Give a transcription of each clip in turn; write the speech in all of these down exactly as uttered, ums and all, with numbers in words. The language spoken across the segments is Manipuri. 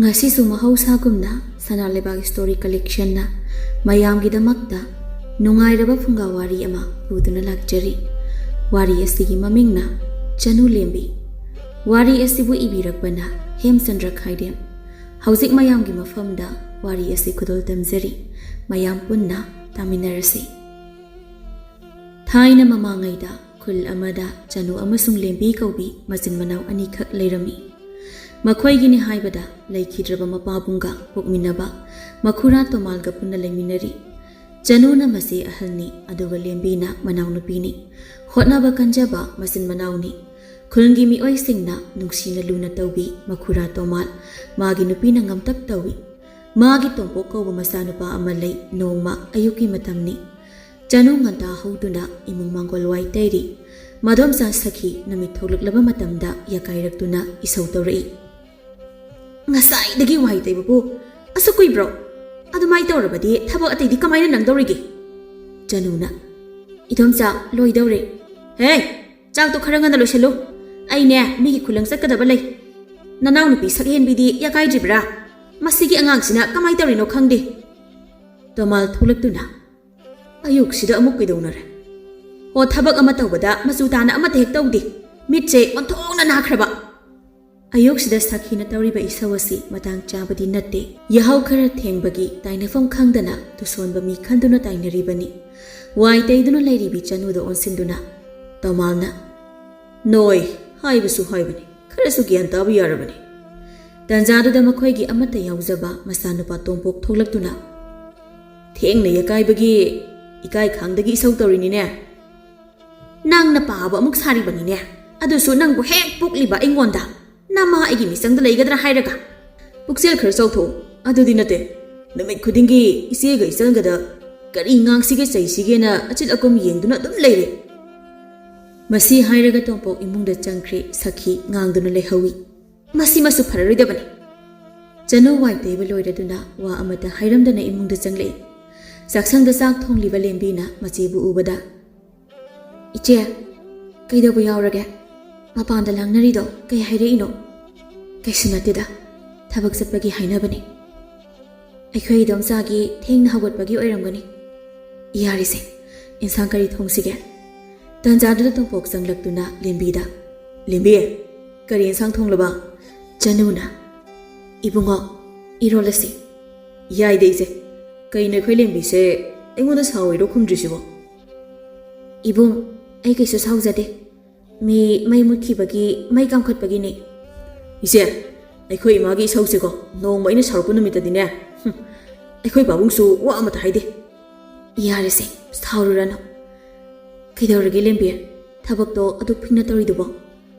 ꯉꯁꯤꯁꯨ ꯃꯍꯧꯁꯥꯒꯨꯝꯅ ꯁꯅꯥ ꯂꯩꯕꯥꯛ ꯁ꯭ꯇꯣꯔꯤ ꯀꯂꯦꯛꯁꯟꯅ ꯃꯌꯥꯝꯒꯤꯗꯃꯛꯇ ꯅꯨꯡꯉꯥꯏꯔꯕ ꯐꯨꯡꯒꯥ ꯋꯥꯔꯤ ꯑꯃ ꯄꯨꯗꯨꯅ ꯂꯥꯛꯆꯔꯤ꯫ ꯋꯥꯔꯤ ꯑꯁꯤꯒꯤ ꯃꯃꯤꯡꯅ ꯆꯅꯨ ꯂꯦꯝꯕꯤ꯫ ꯋꯥꯔꯤ ꯑꯁꯤꯕꯨ ꯏꯕꯤꯔꯛꯄꯅ ꯍꯦꯝꯆꯟꯗ꯭ꯔ ꯈꯥꯏꯗꯦꯝ꯫ ꯍꯧꯖꯤꯛ ꯃꯌꯥꯝꯒꯤ ꯃꯐꯝꯗ ꯋꯥꯔꯤ ꯑꯁꯤ ꯈꯨꯗꯣꯜ ꯇꯝꯖꯔꯤ꯫ ꯃꯌꯥꯝ ꯄꯨꯟꯅ ꯇꯥꯃꯤꯟꯅꯔꯁꯤ꯫ ꯊꯥꯏꯅ ꯃꯃꯥꯡꯉꯩꯗ ꯈꯨꯜ ꯑꯃꯗ ꯆꯅꯨ ꯑꯃꯁꯨꯡ ꯂꯦꯝꯕꯤ ꯀꯧꯕꯤ ꯃꯆꯤꯟ ꯃꯅꯥꯎ ꯑꯅꯤꯈꯛ ꯂꯩꯔꯝꯃꯤ꯫ ꯃꯈꯣꯏꯒꯤꯅꯤ ꯍꯥꯏꯕꯗ ꯂꯩꯈꯤꯗ꯭ꯔꯕ ꯃꯄꯥꯕꯨꯡꯒ ꯄꯣꯛꯃꯤꯟꯅꯕ ꯃꯈꯨꯔꯥ ꯇꯣꯃꯥꯜꯒ ꯄꯨꯟꯅ ꯂꯩꯃꯤꯟꯅꯔꯤ꯫ ꯆꯅꯨꯅ ꯃꯆꯦ ꯑꯍꯜꯅꯤ, ꯑꯗꯨꯒ ꯂꯦꯝꯕꯤꯅ ꯃꯅꯥꯎꯅꯨꯄꯤꯅꯤ꯫ ꯍꯣꯠꯅꯕ ꯀꯟꯖꯕ ꯃꯆꯤꯟ ꯃꯅꯥꯎꯅꯤ꯫ ꯈꯨꯜꯒꯤ ꯃꯤꯑꯣꯏꯁꯤꯡꯅ ꯅꯨꯡꯁꯤꯅ ꯂꯨꯅ ꯇꯧꯕꯤ ꯃꯈꯨꯔꯥ ꯇꯣꯃꯥꯜ꯫ ꯃꯥꯒꯤ ꯅꯨꯄꯤꯅ ꯉꯝꯇꯛ ꯇꯧꯏ꯫ ꯃꯥꯒꯤ ꯇꯣꯝꯄꯣꯛ ꯀꯧꯕ ꯃꯆꯥꯅꯨꯄꯥ ꯑꯃ ꯂꯩ꯫ ꯅꯣꯡꯃ ꯑꯌꯨꯛꯀꯤ ꯃꯇꯝꯅꯤ꯫ ꯆꯅꯨ ꯉꯟꯇꯥ ꯍꯧꯗꯨꯅ ꯏꯃꯨꯡ ꯃꯥꯡꯒꯣꯜ ꯋꯥꯏ ꯇꯩꯔꯤ꯫ ꯃꯗꯣꯝꯆꯥ ꯁꯈꯤ ꯅꯨꯃꯤꯠ ꯊꯣꯛꯂꯛꯂꯕ ꯃꯇꯝꯗ ꯌꯥꯀꯥꯏꯔꯛꯇꯨꯅ ꯏꯁꯧ ꯇꯧꯔꯛꯏ꯫ "ꯉꯁꯥꯏꯗꯒꯤ ꯋꯥꯏ ꯇꯩꯕꯕꯨ ꯑꯁꯨꯛ ꯀꯨꯏꯕ꯭ꯔꯣ? ꯑꯗꯨꯃꯥꯏ ꯇꯧꯔꯕꯗꯤ ꯊꯕꯛ ꯑꯇꯩꯗꯤ ꯀꯃꯥꯏꯅ ꯅꯪꯗꯧꯔꯤꯒꯦ?" ꯆꯅꯨꯅ, "ꯏꯗꯣꯝꯆꯥ, ꯂꯣꯏꯗꯧꯔꯦ꯫ ꯍꯦ, ꯆꯥꯛꯇꯣ ꯈꯔ ꯉꯟꯅ ꯂꯣꯏꯁꯤꯜꯂꯨ꯫ ꯑꯩꯅꯦ ꯃꯤꯒꯤ ꯈꯨꯂꯪ ꯆꯠꯀꯗꯕ ꯂꯩ꯫ ꯅꯅꯥꯎꯅꯨꯄꯤ ꯁꯛꯍꯦꯟꯕꯤꯗꯤ ꯌꯥꯀꯥꯏꯗ꯭ꯔꯤꯕ꯭ꯔꯥ? ꯃꯁꯤꯒꯤ ꯑꯉꯥꯡꯁꯤꯅ ꯀꯃꯥꯏ ꯇꯧꯔꯤꯅꯣ ꯈꯪꯗꯦ꯫" ꯇꯣꯃꯥꯜ ꯊꯣꯛꯂꯛꯇꯨꯅ, "ꯑꯌꯨꯛꯁꯤꯗ ꯑꯃꯨꯛ ꯀꯩꯗꯧꯅꯔꯦ? ꯍꯣ, ꯊꯕꯛ ꯑꯃ ꯇꯧꯕꯗ ꯃꯆꯨ ꯇꯥꯅ ꯑꯃꯠꯇ ꯍꯦꯛ ꯇꯧꯗꯦ꯫ ꯃꯤꯠꯁꯦ ꯑꯣꯟꯊꯣꯛꯅ ꯅꯥꯈ꯭ꯔꯕ꯫" ꯑꯌꯨꯛꯁꯤꯗ ꯁꯈꯤꯅ ꯇꯧꯔꯤꯕ ꯏꯁꯧ ꯑꯁꯤ ꯃꯇꯥꯡ ꯆꯥꯕꯗꯤ ꯅꯠꯇꯦ꯫ ꯌꯥꯍꯧ ꯈꯔ ꯊꯦꯡꯕꯒꯤ ꯇꯥꯏꯅꯐꯝ ꯈꯪꯗꯅ ꯇꯨꯁꯣꯟꯕ ꯃꯤ ꯈꯟꯗꯨꯅ ꯇꯥꯏꯅꯔꯤꯕꯅꯤ꯫ ꯋꯥꯏ ꯇꯩꯗꯨꯅ ꯂꯩꯔꯤꯕꯤ ꯆꯅꯨꯗ ꯑꯣꯟꯁꯤꯟꯗꯨꯅ ꯇꯣꯃꯥꯜꯅ, "ꯅꯣꯏ, ꯍꯥꯏꯕꯁꯨ ꯍꯥꯏꯕꯅꯤ, ꯈꯔꯁꯨ ꯒ꯭ꯌꯥꯟ ꯇꯥꯕ ꯌꯥꯔꯕꯅꯤ꯫" ꯇꯟꯖꯥꯗꯨꯗ ꯃꯈꯣꯏꯒꯤ ꯑꯃꯠꯇ ꯌꯥꯎꯖꯕ ꯃꯆꯥꯅꯨꯄꯥ ꯇꯣꯝꯄꯣꯛ ꯊꯣꯛꯂꯛꯇꯨꯅ, "ꯊꯦꯡꯅ ꯌꯥꯀꯥꯏꯕꯒꯤ ꯏꯀꯥꯏ ꯈꯥꯡꯗꯒꯤ ꯏꯁꯧ ꯇꯧꯔꯤꯅꯤꯅꯦ꯫ ꯅꯪꯅ ꯄꯥꯕ ꯑꯃꯨꯛ ꯁꯥꯔꯤꯕꯅꯤꯅꯦ꯫ ꯑꯗꯨꯁꯨ ꯅꯪꯕꯨ ꯍꯦꯛ ꯄꯣꯛꯂꯤꯕ ꯑꯩꯉꯣꯟꯗ꯫ ꯅꯃꯥ ꯑꯩꯒꯤ ꯃꯤꯆꯪꯗ ꯂꯩꯒꯗ꯭ꯔꯥ ꯍꯥꯏꯔꯒ꯫ ꯄꯨꯛꯆꯦꯜ ꯈꯔ ꯆꯥꯎꯊꯣꯛꯎ꯫" "ꯑꯗꯨꯗꯤ ꯅꯠꯇꯦ꯫ ꯅꯨꯃꯤꯠ ꯈꯨꯗꯤꯡꯒꯤ ꯏꯆꯦꯒ ꯏꯆꯜꯒꯗ ꯀꯔꯤ ꯉꯥꯡꯁꯤꯒꯦ ꯆꯩꯁꯤꯒꯦꯅ ꯑꯆꯤꯜ ꯑꯀꯨꯝ ꯌꯦꯡꯗꯨꯅ ꯑꯗꯨꯝ ꯂꯩꯔꯦ꯫" ꯃꯁꯤ ꯍꯥꯏꯔꯒ ꯇꯣꯝꯄꯣꯛ ꯏꯃꯨꯡꯗ ꯆꯪꯈ꯭ꯔꯦ꯫ ꯁꯈꯤ ꯉꯥꯡꯗꯨꯅ ꯂꯩꯍꯧꯏ꯫ "ꯃꯁꯤꯃꯁꯨ ꯐꯔꯔꯣꯏꯗꯕꯅꯤ꯫" ꯆꯅꯨ ꯋꯥꯏ ꯇꯩꯕ ꯂꯣꯏꯔꯗꯨꯅ ꯋꯥ ꯑꯃꯠꯇ ꯍꯥꯏꯔꯝꯗꯅ ꯏꯃꯨꯡꯗ ꯆꯪꯂꯛꯏ꯫ ꯆꯥꯛꯁꯪꯗ ꯆꯥꯛ ꯊꯣꯡꯂꯤꯕ ꯂꯦꯝꯕꯤꯅ ꯃꯆꯦꯕꯨ ꯎꯕꯗ, "ꯏꯆꯦ, ꯀꯩꯗꯧꯕ ꯌꯥꯎꯔꯒꯦ? ꯃꯄꯥꯟꯗ ꯂꯥꯡꯅꯔꯤꯗꯣ ꯀꯩ ꯍꯥꯏꯔꯛꯏꯅꯣ?" "ꯀꯩꯁꯨ ꯅꯠꯇꯦꯗ꯫ ꯊꯕꯛ ꯆꯠꯄꯒꯤ ꯍꯥꯏꯅꯕꯅꯤ꯫ ꯑꯩꯈꯣꯏ ꯏꯗꯣꯝꯆꯥꯒꯤ ꯊꯦꯡꯅ ꯍꯧꯒꯠꯄꯒꯤ ꯑꯣꯏꯔꯝꯒꯅꯤ꯫ ꯌꯥꯔꯤꯁꯦ, ꯏꯟꯁꯥꯡ ꯀꯔꯤ ꯊꯣꯡꯁꯤꯒꯦ? ꯇꯥꯟꯖꯥꯗꯨꯗ ꯇꯣꯝꯄꯣꯛ ꯆꯪꯂꯛꯇꯨꯅ ꯂꯦꯝꯕꯤꯗ, "ꯂꯦꯝꯕꯤ, ꯀꯔꯤ ꯏꯟꯁꯥꯡ ꯊꯣꯡꯂꯕ?" ꯆꯅꯨꯅ, "ꯏꯕꯨꯡꯉꯣ, ꯏꯔꯣꯜꯂꯁꯤ꯫" "ꯌꯥꯏꯗ ꯏꯆꯦ꯫ ꯀꯩꯅꯣ ꯑꯩꯈꯣꯏ ꯂꯦꯝꯕꯤꯁꯦ ꯑꯩꯉꯣꯟꯗ ꯁꯥꯎꯔꯤꯔꯣ ꯈꯨꯝꯗ꯭ꯔꯤꯁꯤꯕꯣ?" "ꯏꯕꯨꯡ, ꯑꯩ ꯀꯩꯁꯨ ꯁꯥꯎꯖꯗꯦ꯫ ꯃꯤ ꯃꯩ ꯃꯨꯠꯈꯤꯕꯒꯤ ꯃꯩ ꯀꯥꯝꯈꯠꯄꯒꯤꯅꯦ꯫" "ꯏꯆꯦ, ꯑꯩꯈꯣꯏ ꯏꯃꯥꯒꯤ ꯏꯁꯧꯁꯦꯀꯣ, ꯅꯣꯡꯃ ꯑꯩꯅ ꯁꯥꯎꯔꯛꯄ ꯅꯨꯃꯤꯠꯇꯗꯤꯅꯦ, ꯍꯨꯝ, ꯑꯩꯈꯣꯏ ꯄꯥꯕꯨꯡꯁꯨ ꯋꯥ ꯑꯃꯇ ꯍꯥꯏꯗꯦ꯫" "ꯌꯥꯔꯦꯁꯦ, ꯁꯥꯎꯔꯨꯔꯅꯨ꯫ ꯀꯩꯗꯧꯔꯒꯦ ꯂꯦꯝꯕꯤ? ꯊꯕꯛꯇꯣ ꯑꯗꯨꯛ ꯐꯤꯡꯅ ꯇꯧꯔꯤꯗꯨꯕꯣ?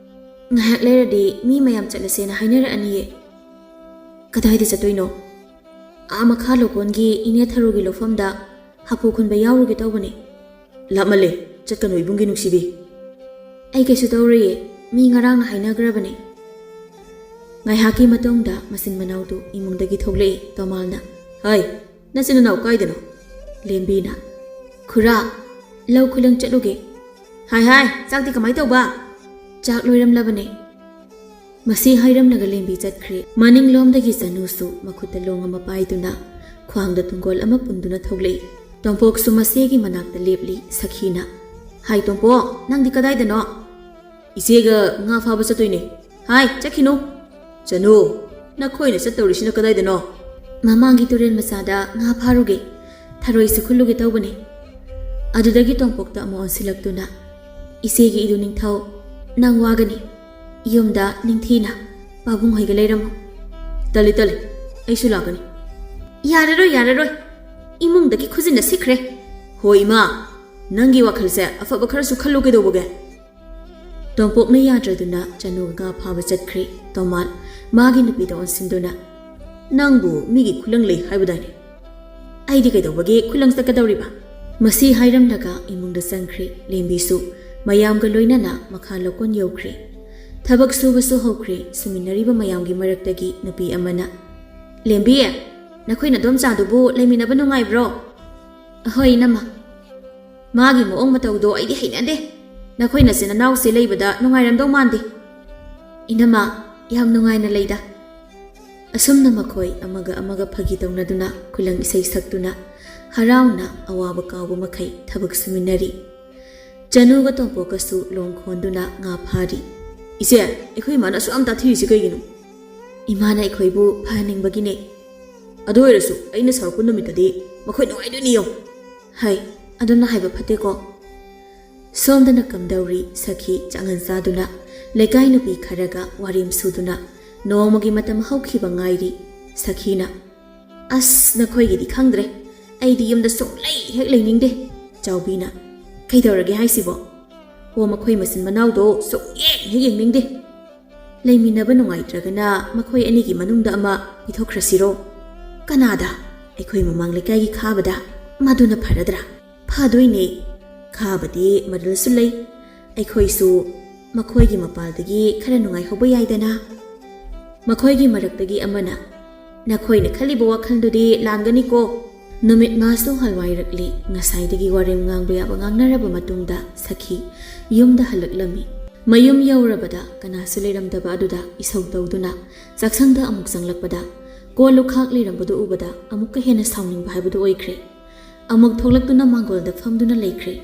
ꯉꯥꯏꯍꯥꯛ ꯂꯩꯔꯗꯤ ꯃꯤ ꯃꯌꯥꯝ ꯆꯠꯂꯁꯦꯅ ꯍꯥꯏꯅꯔꯛꯑꯅꯤꯌꯦ꯫" "ꯀꯗꯥꯏꯗ ꯆꯠꯇꯣꯏꯅꯣ?" "ꯑꯥ ꯃꯈꯥ ꯂꯧꯀꯣꯟꯒꯤ ꯏꯅꯦ ꯊꯔꯣꯒꯤ ꯂꯧꯐꯝꯗ ꯍꯥꯄꯨ ꯈꯨꯟꯕ ꯌꯥꯎꯔꯨꯒꯦ ꯇꯧꯕꯅꯦ꯫" "ꯂꯥꯞꯃꯜꯂꯦ, ꯆꯠꯀꯅꯨ ꯏꯕꯨꯡꯒꯤ ꯅꯨꯡꯁꯤꯕꯤ꯫" "ꯑꯩ ꯀꯩꯁꯨ ꯇꯧꯔꯣꯏꯌꯦ, ꯃꯤ ꯉꯔꯥꯡꯅ ꯍꯥꯏꯅꯈ꯭ꯔꯕꯅꯦ꯫" ꯉꯥꯏꯍꯥꯛꯀꯤ ꯃꯇꯨꯡꯗ ꯃꯆꯤꯟ ꯃꯅꯥꯎꯗꯨ ꯏꯃꯨꯡꯗꯒꯤ ꯊꯣꯛꯂꯛꯏ꯫ ꯇꯣꯃꯥꯜꯅ, "ꯍꯥꯏ, ꯅꯆꯤꯟ ꯅꯅꯥꯎ ꯀꯥꯏꯗꯅꯣ?" ꯂꯦꯝꯕꯤꯅ, "ꯈꯨꯔꯥ, ꯂꯧ ꯈꯨꯂꯪ ꯆꯠꯂꯨꯒꯦ꯫" "ꯍꯥꯏ ꯍꯥꯏ, ꯆꯥꯛꯇꯤ ꯀꯃꯥꯏ ꯇꯧꯕ?" "ꯆꯥꯛ ꯂꯣꯏꯔꯝꯂꯕꯅꯦ꯫" ꯃꯁꯤ ꯍꯥꯏꯔꯝꯂꯒ ꯂꯦꯝꯕꯤ ꯆꯠꯈ꯭ꯔꯦ꯫ ꯃꯅꯤꯡꯂꯣꯝꯗꯒꯤ ꯆꯅꯨꯁꯨ ꯃꯈꯨꯠꯇ ꯂꯣꯡ ꯑꯃ ꯄꯥꯏꯗꯨꯅ ꯈ꯭ꯋꯥꯡꯗ ꯇꯨꯡꯒꯣꯜ ꯑꯃ ꯄꯨꯟꯗꯨꯅ ꯊꯣꯛꯂꯛꯏ꯫ ꯇꯣꯝꯄꯣꯛꯁꯨ ꯃꯆꯦꯒꯤ ꯃꯅꯥꯛꯇ ꯂꯦꯞꯂꯤ꯫ ꯁꯈꯤꯅ, "ꯍꯥꯏ ꯇꯣꯝꯄꯣꯛ, ꯅꯪꯗꯤ ꯀꯗꯥꯏꯗꯅꯣ?" "ꯏꯆꯦꯒ ꯉꯥ ꯐꯥꯕ ꯆꯠꯇꯣꯏꯅꯦ꯫" "ꯍꯥꯏ, ꯆꯠꯈꯤꯅꯨ꯫" "ꯆꯅꯨ, ꯅꯈꯣꯏꯅ ꯆꯠꯇꯧꯔꯤꯁꯤꯅ ꯀꯗꯥꯏꯗꯅꯣ?" "ꯃꯃꯥꯡꯒꯤ ꯇꯨꯔꯦꯜ ꯃꯆꯥꯗ ꯉꯥ ꯐꯥꯔꯨꯒꯦ, ꯊꯔꯣꯏꯁꯨ ꯈꯨꯜꯂꯨꯒꯦ ꯇꯧꯕꯅꯦ꯫" ꯑꯗꯨꯗꯒꯤ ꯇꯣꯝꯄꯣꯛꯇ ꯑꯃꯨꯛ ꯑꯣꯟꯁꯤꯜꯂꯛꯇꯨꯅ, "ꯏꯆꯦꯒꯤ ꯏꯗꯨ ꯅꯤꯡꯊꯧ, ꯅꯪ ꯋꯥꯒꯅꯤ꯫ ꯌꯨꯝꯗ ꯅꯤꯡꯊꯤꯅ ꯄꯥꯕꯨꯡ ꯍꯣꯏꯒ ꯂꯩꯔꯝꯃꯨ꯫" "ꯇꯜꯂꯤ, ꯇꯜꯂꯤ, ꯑꯩꯁꯨ ꯂꯥꯛꯀꯅꯤ꯫" "ꯌꯥꯔꯔꯣꯏ, ꯌꯥꯔꯔꯣꯏ꯫ ꯏꯃꯨꯡꯗꯒꯤ ꯈꯨꯖꯤꯟꯅ ꯁꯤꯛꯈ꯭ꯔꯦ꯫" "ꯍꯣ ꯏꯃꯥ, ꯅꯪꯒꯤ ꯋꯥꯈꯜꯁꯦ ꯑꯐꯕ ꯈꯔꯁꯨ ꯈꯜꯂꯨ ꯀꯩꯗꯧꯕꯒꯦ?" ꯇꯣꯝꯄꯣꯛꯅ ꯌꯥꯗ꯭ꯔꯗꯨꯅ ꯆꯅꯨꯒ ꯉꯥ ꯐꯥꯕ ꯆꯠꯈ꯭ꯔꯦ꯫ ꯇꯣꯃꯥꯜ ꯃꯥꯒꯤ ꯅꯨꯄꯤꯗ ꯑꯣꯟꯁꯤꯟꯗꯨꯅ, "ꯅꯪꯕꯨ ꯃꯤꯒꯤ ꯈꯨꯂꯪ ꯂꯩ ꯍꯥꯏꯕꯗꯥꯏꯅꯦ? ꯑꯩꯗꯤ ꯀꯩꯗꯧꯕꯒꯤ ꯈꯨꯂꯪ ꯆꯠꯀꯗꯧꯔꯤꯕ?" ꯃꯁꯤ ꯍꯥꯏꯔꯝꯂꯒ ꯏꯃꯨꯡꯗ ꯆꯪꯈ꯭ꯔꯦ꯫ ꯂꯦꯝꯕꯤꯁꯨ ꯃꯌꯥꯝꯒ ꯂꯣꯏꯅꯅ ꯃꯈꯥ ꯂꯧꯀꯣꯟ ꯌꯧꯈ꯭ꯔꯦ꯫ ꯊꯕꯛ ꯁꯨꯕꯁꯨ ꯍꯧꯈ꯭ꯔꯦ꯫ ꯁꯨꯃꯤꯟꯅꯔꯤꯕ ꯃꯌꯥꯝꯒꯤ ꯃꯔꯛꯇꯒꯤ ꯅꯨꯄꯤ ꯑꯃꯅ, "ꯂꯦꯝꯕꯤ, ꯅꯈꯣꯏ ꯅꯗꯣꯝꯆꯥꯗꯨꯕꯨ ꯂꯩꯃꯤꯟꯅꯕ ꯅꯨꯡꯉꯥꯏꯕ꯭ꯔꯣ?" "ꯑꯍꯣꯏ, ꯏꯅꯝꯃ꯫ ꯃꯥꯒꯤ ꯃꯑꯣꯡ ꯃꯇꯧꯗꯣ ꯑꯩꯗꯤ ꯍꯩꯅꯗꯦ꯫ ꯅꯈꯣꯏ ꯅꯆꯤꯟ ꯅꯅꯥꯎꯁꯦ ꯂꯩꯕꯗ ꯅꯨꯡꯉꯥꯏꯔꯝꯗꯧ ꯃꯥꯟꯗꯦ꯫" "ꯏꯅꯝꯃ, ꯌꯥꯝ ꯅꯨꯡꯉꯥꯏꯅ ꯂꯩꯗ꯫" ꯑꯁꯨꯝꯅ ꯃꯈꯣꯏ ꯑꯃꯒ ꯑꯃꯒ ꯐꯥꯒꯤ ꯇꯧꯅꯗꯨꯅ, ꯈꯨꯂꯪ ꯏꯁꯩ ꯁꯛꯇꯨꯅ, ꯍꯔꯥꯎꯅ ꯑꯋꯥꯕ ꯀꯥꯎꯕ ꯃꯈꯩ ꯊꯕꯛ ꯁꯨꯃꯤꯟꯅꯔꯤ꯫ ꯆꯅꯨꯒ ꯇꯣꯝꯄꯣꯛꯀꯁꯨ ꯂꯣꯡ ꯈꯣꯟꯗꯨꯅ ꯉꯥ ꯐꯥꯔꯤ꯫ "ꯏꯆꯦ, ꯑꯩꯈꯣꯏ ꯏꯃꯥꯅ ꯑꯁꯨꯛ ꯌꯥꯝ ꯇꯥꯊꯤꯔꯤꯁꯤ ꯀꯩꯒꯤꯅꯣ?" "ꯏꯃꯥꯅ ꯑꯩꯈꯣꯏꯕꯨ ꯐꯍꯟꯅꯤꯡꯕꯒꯤꯅꯦ꯫" "ꯑꯗꯨ ꯑꯣꯏꯔꯁꯨ ꯑꯩꯅ ꯁꯥꯎꯔꯛꯄ ꯅꯨꯃꯤꯠꯇꯗꯤ ꯃꯈꯣꯏ ꯅꯨꯡꯉꯥꯏꯗꯣꯏꯅꯤ ꯌꯦꯡꯉꯨ꯫" "ꯍꯩ, ꯑꯗꯨꯝꯅ ꯍꯥꯏꯕ ꯐꯠꯇꯦꯀꯣ꯫" ꯁꯣꯝꯗꯅ ꯀꯝꯗꯧꯔꯤ ꯁꯈꯤ ꯆꯥꯡꯍꯟ ꯆꯥꯗꯨꯅ, ꯂꯩꯀꯥꯏ ꯅꯨꯄꯤ ꯈꯔꯒ ꯋꯥꯔꯦꯝ ꯁꯨꯗꯨꯅ, ꯅꯣꯡꯃꯒꯤ ꯃꯇꯝ ꯍꯧꯈꯤꯕ ꯉꯥꯏꯔꯤ꯫ ꯁꯈꯤꯅ, "ꯑꯁ, ꯅꯈꯣꯏꯒꯤꯗꯤ ꯈꯪꯗ꯭ꯔꯦ꯫ ꯑꯩꯗꯤ ꯌꯨꯝꯗ ꯁꯨꯡꯂꯩ ꯍꯦꯛ ꯂꯩꯅꯤꯡꯗꯦ꯫" ꯆꯥꯎꯕꯤꯅ, "ꯀꯩꯗꯧꯔꯒꯦ ꯍꯥꯏꯁꯤꯕꯣ?" "ꯍꯣ, ꯃꯈꯣꯏ ꯃꯆꯤꯟ ꯃꯅꯥꯎꯗꯣ ꯁꯨꯡꯌꯦꯡ ꯍꯦꯛ ꯌꯦꯡꯅꯤꯡꯗꯦ꯫" "ꯂꯩꯃꯤꯟꯅꯕ ꯅꯨꯡꯉꯥꯏꯇ꯭ꯔꯒꯅ ꯃꯈꯣꯏ ꯑꯅꯤꯒꯤ ꯃꯅꯨꯡꯗ ꯑꯃ ꯄꯤꯊꯣꯛꯈ꯭ꯔꯁꯤꯔꯣ?" "ꯀꯅꯥꯗ?" "ꯑꯩꯈꯣꯏ ꯃꯃꯥꯡ ꯂꯩꯀꯥꯏꯒꯤ ꯈꯥꯕꯗ꯫ ꯃꯗꯨꯅ ꯐꯔꯗ꯭ꯔꯥ?" "ꯐꯗꯣꯏꯅꯦ꯫ ꯈꯥꯕꯗꯤ ꯃꯔꯜꯁꯨ ꯂꯩ꯫ ꯑꯩꯈꯣꯏꯁꯨ ꯃꯈꯣꯏꯒꯤ ꯃꯄꯥꯜꯗꯒꯤ ꯈꯔ ꯅꯨꯡꯉꯥꯏꯍꯧꯕ ꯌꯥꯏꯗꯅ꯫" ꯃꯈꯣꯏꯒꯤ ꯃꯔꯛꯇꯒꯤ ꯑꯃꯅ, "ꯅꯈꯣꯏꯅ ꯈꯜꯂꯤꯕ ꯋꯥꯈꯜꯗꯨꯗꯤ ꯂꯥꯟꯒꯅꯤꯀꯣ꯫" ꯅꯨꯃꯤꯠ ꯃꯥꯁꯨ ꯍꯜꯋꯥꯏꯔꯛꯂꯤ꯫ ꯉꯁꯥꯏꯗꯒꯤ ꯋꯥꯔꯦꯝ ꯉꯥꯡꯕ ꯌꯥꯕ ꯉꯥꯡꯅꯔꯕ ꯃꯇꯨꯡꯗ ꯁꯈꯤ ꯌꯨꯝꯗ ꯍꯜꯂꯛꯂꯝꯃꯤ꯫ ꯃꯌꯨꯝ ꯌꯧꯔꯕꯗ ꯀꯅꯥꯁꯨ ꯂꯩꯔꯝꯗꯕ ꯑꯗꯨꯗ ꯏꯁꯧ ꯇꯧꯗꯨꯅ ꯆꯥꯛꯁꯪꯗ ꯑꯃꯨꯛ ꯆꯪꯂꯛꯄꯗ, ꯀꯣꯜ ꯂꯨꯈꯥꯛ ꯂꯩꯔꯝꯕꯗꯨ ꯎꯕꯗ ꯑꯃꯨꯛꯀ ꯍꯦꯟꯅ ꯁꯥꯎꯅꯤꯡꯕ ꯍꯥꯏꯕꯗꯨ ꯑꯣꯏꯈ꯭ꯔꯦ꯫ ꯑꯃꯨꯛ ꯊꯣꯛꯂꯛꯇꯨꯅ ꯃꯥꯡꯒꯣꯜꯗ ꯐꯝꯗꯨꯅ ꯂꯩꯈ꯭ꯔꯦ꯫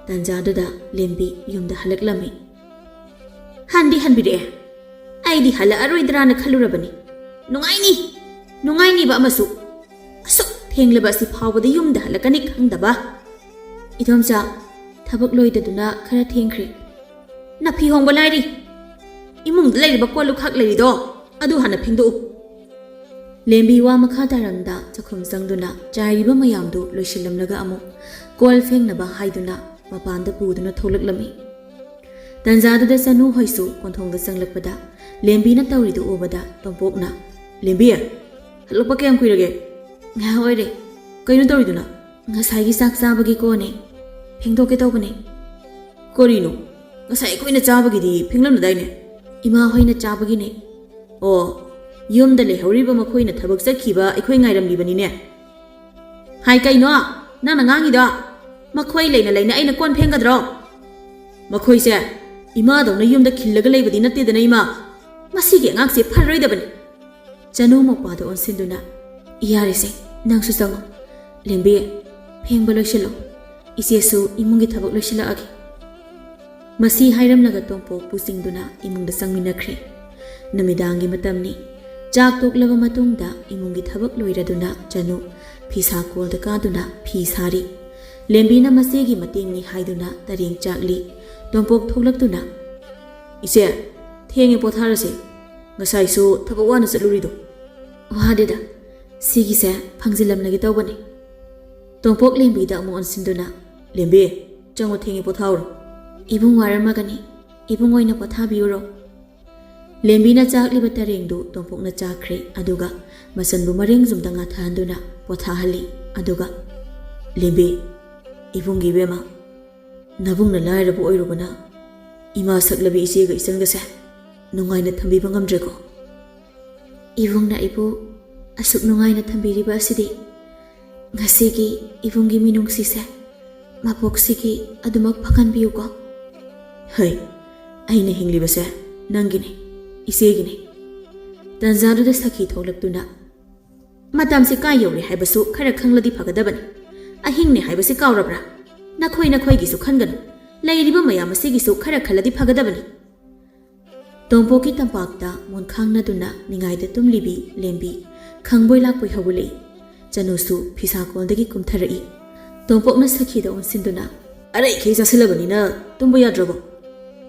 ꯇꯥꯟꯖꯥꯗꯨꯗ ꯂꯦꯝꯕꯤ ꯌꯨꯝꯗ ꯍꯜꯂꯛꯂꯝꯃꯤ꯫ "ꯍꯟꯗꯤ ꯍꯟꯕꯤꯔꯛꯑꯦ꯫ ꯑꯩꯗꯤ ꯍꯜꯂꯛꯑꯔꯣꯏꯗ꯭ꯔꯥꯅ ꯈꯜꯂꯨꯔꯕꯅꯤ꯫ ꯅꯨꯡꯉꯥꯏꯅꯤ, ꯅꯨꯡꯉꯥꯏꯅꯤꯕ ꯑꯃꯁꯨ꯫ ꯑꯁꯨꯛ ꯊꯦꯡꯂꯕ ꯑꯁꯤ ꯐꯥꯎꯕꯗ ꯌꯨꯝꯗ ꯍꯜꯂꯛꯀꯅꯤ ꯈꯪꯗꯕ꯫" "ꯏꯗꯣꯝꯆꯥ, ꯊꯕꯛ ꯂꯣꯏꯗꯗꯨꯅ ꯈꯔ ꯊꯦꯡꯈ꯭ꯔꯦ꯫ ꯅꯥꯐꯤ ꯍꯣꯡꯕ ꯂꯥꯏꯔꯤ꯫ ꯏꯃꯨꯡꯗ ꯂꯩꯔꯤꯕ ꯀꯣꯜ ꯂꯨꯈꯥꯛ ꯂꯩꯔꯤꯗꯣ, ꯑꯗꯨ ꯍꯥꯟꯅ ꯐꯦꯡꯗꯣꯛꯎ꯫" ꯂꯦꯝꯕꯤ ꯋꯥ ꯃꯈꯥ ꯇꯥꯔꯝꯗ ꯆꯥꯛꯈꯨꯝ ꯆꯪꯗꯨꯅ ꯆꯥꯏꯔꯤꯕ ꯃꯌꯥꯝꯗꯨ ꯂꯣꯏꯁꯤꯜꯂꯝꯂꯒ ꯑꯃꯨꯛ ꯀꯣꯜ ꯐꯦꯡꯅꯕ ꯍꯥꯏꯗꯨꯅ ꯃꯄꯥꯟꯗ ꯄꯨꯗꯨꯅ ꯊꯣꯛꯂꯛꯂꯝꯃꯤ꯫ ꯇꯟꯖꯥꯗꯨꯗ ꯆꯅꯨ ꯍꯣꯏꯁꯨ ꯀꯣꯟꯊꯣꯡꯗ ꯆꯪꯂꯛꯄꯗ ꯂꯦꯝꯕꯤꯅ ꯇꯧꯔꯤꯗꯨ ꯎꯕꯗ ꯇꯣꯝꯄꯣꯛꯅ, "ꯂꯦꯝꯕꯤ, ꯍꯜꯂꯛꯄ ꯀꯌꯥꯝ ꯀꯨꯏꯔꯒꯦ?" "ꯉꯥꯏꯍꯥꯛ ꯑꯣꯏꯔꯦ꯫" "ꯀꯩꯅꯣ ꯇꯧꯔꯤꯗꯨꯅ?" "ꯉꯁꯥꯏꯒꯤ ꯆꯥꯛ ꯆꯥꯕꯒꯤ ꯀꯣꯟꯅꯦ, ꯐꯦꯡꯗꯣꯛꯀꯦ ꯇꯧꯕꯅꯦ꯫" "ꯀꯔꯤꯅꯣ? ꯉꯁꯥꯏ ꯑꯩꯈꯣꯏꯅ ꯆꯥꯕꯒꯤꯗꯤ ꯐꯦꯡꯂꯝꯂꯗꯥꯏꯅꯦ?" "ꯏꯃꯥ ꯍꯣꯏꯅ ꯆꯥꯕꯒꯤꯅꯦ꯫" "ꯑꯣ, ꯌꯨꯝꯗ ꯂꯩꯍꯧꯔꯤꯕ ꯃꯈꯣꯏꯅ ꯊꯕꯛ ꯆꯠꯈꯤꯕ ꯑꯩꯈꯣꯏ ꯉꯥꯏꯔꯝꯂꯤꯕꯅꯤꯅꯦ꯫" "ꯍꯥꯏ, ꯀꯩꯅꯣ ꯅꯪꯅ ꯉꯥꯡꯉꯤꯗꯣ? ꯃꯈꯣꯏ ꯂꯩꯅ ꯂꯩꯅ ꯑꯩꯅ ꯀꯣꯟ ꯐꯦꯡꯒꯗ꯭ꯔꯣ?" "ꯃꯈꯣꯏꯁꯦ ꯏꯃꯥꯗꯧꯅ ꯌꯨꯝꯗ ꯈꯤꯜꯂꯒ ꯂꯩꯕꯗꯤ ꯅꯠꯇꯦꯗꯅ, ꯏꯃꯥ꯫ ꯃꯁꯤꯒꯤ ꯑꯉꯥꯡꯁꯦ ꯐꯔꯔꯣꯏꯗꯕꯅꯤ꯫" ꯆꯅꯨ ꯃꯧꯄ꯭ꯋꯥꯗ ꯑꯣꯟꯁꯤꯟꯗꯨꯅ, "ꯌꯥꯔꯦꯁꯦ, ꯅꯪꯁꯨ ꯆꯪꯉꯣ꯫ ꯂꯦꯝꯕꯤ, ꯐꯦꯡꯕ ꯂꯣꯏꯁꯤꯜꯂꯣ꯫ ꯏꯆꯦꯁꯨ ꯏꯃꯨꯡꯒꯤ ꯊꯕꯛ ꯂꯣꯏꯁꯤꯜꯂꯛꯑꯒꯦ꯫" ꯃꯁꯤ ꯍꯥꯏꯔꯝꯂꯒ ꯇꯣꯝꯄꯣꯛꯄꯨ ꯆꯤꯡꯗꯨꯅ ꯏꯃꯨꯡꯗ ꯆꯪꯃꯤꯟꯅꯈ꯭ꯔꯦ꯫ ꯅꯨꯃꯤꯗꯥꯡꯒꯤ ꯃꯇꯝꯅꯤ꯫ ꯆꯥꯛ ꯇꯣꯛꯂꯕ ꯃꯇꯨꯡꯗ ꯏꯃꯨꯡꯒꯤ ꯊꯕꯛ ꯂꯣꯏꯔꯗꯨꯅ ꯆꯅꯨ ꯐꯤꯁꯥ ꯀꯣꯜꯗ ꯀꯥꯗꯨꯅ ꯐꯤ ꯁꯥꯔꯤ꯫ ꯂꯦꯝꯕꯤꯅ ꯃꯆꯦꯒꯤ ꯃꯇꯦꯡꯅꯤ ꯍꯥꯏꯗꯨꯅ ꯇꯔꯦꯡ ꯆꯥꯛꯂꯤ꯫ ꯇꯣꯝꯄꯣꯛ ꯊꯣꯛꯂꯛꯇꯨꯅ, "ꯏꯆꯦ, ꯊꯦꯡꯉꯦ, ꯄꯣꯊꯥꯔꯁꯦ꯫ ꯉꯁꯥꯏꯁꯨ ꯊꯕꯛ ꯋꯥꯅ ꯆꯠꯂꯨꯔꯤꯗꯣ꯫" "ꯋꯥꯗꯦꯗ, ꯁꯤꯒꯤꯁꯦ ꯐꯪꯖꯤꯜꯂꯝꯂꯒꯦ ꯇꯧꯕꯅꯦ꯫" ꯇꯣꯝꯄꯣꯛ ꯂꯦꯝꯕꯤꯗ ꯑꯃꯨꯛ ꯑꯣꯟꯁꯤꯟꯗꯨꯅ, "ꯂꯦꯝꯕꯤ, ꯆꯪꯉꯣ, ꯊꯦꯡꯉꯦ, ꯄꯣꯊꯥꯍꯧꯔꯣ꯫" "ꯏꯕꯨꯡ ꯋꯥꯔꯝꯃꯒꯅꯤ, ꯏꯕꯨꯡ ꯑꯣꯏꯅ ꯄꯣꯊꯥꯕꯤꯌꯨꯔꯣ꯫" ꯂꯦꯝꯕꯤꯅ ꯆꯥꯛꯂꯤꯕ ꯇꯔꯦꯡꯗꯨ ꯇꯣꯝꯄꯣꯛꯅ ꯆꯥꯈ꯭ꯔꯦ, ꯑꯗꯨꯒ ꯃꯆꯟꯕꯨ ꯃꯔꯦꯡ ꯌꯨꯝꯗ ꯉꯥꯊꯍꯟꯗꯨꯅ ꯄꯣꯊꯥꯍꯜꯂꯤ꯫ ꯑꯗꯨꯒ, "ꯂꯦꯝꯕꯤ, ꯏꯕꯨꯡꯒꯤ ꯏꯕꯦꯝꯃ, ꯅꯕꯨꯡꯅ ꯂꯥꯏꯔꯕ ꯑꯣꯏꯔꯨꯕꯅ ꯏꯃꯥ ꯁꯛꯂꯕꯤ ꯏꯆꯦꯒ ꯏꯆꯟꯒꯁꯦ ꯅꯨꯡꯉꯥꯏꯅ ꯊꯝꯕꯤꯕ ꯉꯝꯗ꯭ꯔꯦꯀꯣ꯫" "ꯏꯕꯨꯡꯅ ꯏꯕꯨ ꯑꯁꯨꯛ ꯅꯨꯡꯉꯥꯏꯅ ꯊꯝꯕꯤꯔꯤꯕ ꯑꯁꯤꯗꯤ ꯉꯁꯤꯒꯤ ꯏꯕꯨꯡꯒꯤ ꯃꯤꯅꯨꯡꯁꯤꯁꯦ ꯃꯄꯣꯛꯁꯤꯒꯤ ꯑꯗꯨꯃꯛ ꯐꯪꯍꯟꯕꯤꯌꯨꯀꯣ꯫" "ꯍꯩ, ꯑꯩꯅ ꯍꯤꯡꯂꯤꯕꯁꯦ ꯅꯪꯒꯤꯅꯤ, ꯏꯆꯦꯒꯤꯅꯤ꯫" ꯇꯟꯖꯥꯗꯨꯗ ꯁꯈꯤ ꯊꯣꯛꯂꯛꯇꯨꯅ, "ꯃꯇꯝꯁꯤ ꯀꯥꯏ ꯌꯧꯔꯦ ꯍꯥꯏꯕꯁꯨ ꯈꯔ ꯈꯪꯂꯗꯤ ꯐꯒꯗꯕꯅꯤ꯫ ꯑꯍꯤꯡꯅꯦ ꯍꯥꯏꯕꯁꯤ ꯀꯥꯎꯔꯕ꯭ꯔꯥ? ꯅꯈꯣꯏ ꯅꯈꯣꯏꯒꯤꯁꯨ ꯈꯟꯒꯅꯨ, ꯂꯩꯔꯤꯕ ꯃꯌꯥꯝ ꯑꯁꯤꯒꯤꯁꯨ ꯈꯔ ꯈꯜꯂꯗꯤ ꯐꯒꯗꯕꯅꯤ꯫" ꯇꯣꯝꯄꯣꯛꯀꯤ ꯇꯝꯄꯥꯛꯇ ꯃꯣꯟꯈꯥꯡꯅꯗꯨꯅ ꯅꯤꯡꯉꯥꯏꯗ ꯇꯨꯝꯂꯤꯕꯤ ꯂꯦꯝꯕꯤ ꯈꯪꯕꯣꯏ ꯂꯥꯛꯄꯣꯏ ꯍꯧꯒꯠꯂꯛꯏ꯫ ꯆꯅꯨꯁꯨ ꯐꯤꯁꯥꯀꯣꯟꯗꯒꯤ ꯀꯨꯝꯊꯔꯛꯏ꯫ ꯇꯣꯝꯄꯣꯛꯅ ꯁꯈꯤꯗ ꯑꯣꯟꯁꯤꯟꯗꯨꯅ, "ꯑꯔꯩꯈꯩ ꯆꯥꯁꯤꯜꯂꯕꯅꯤꯅ ꯇꯨꯝꯕ ꯌꯥꯗ꯭ꯔꯕꯣ?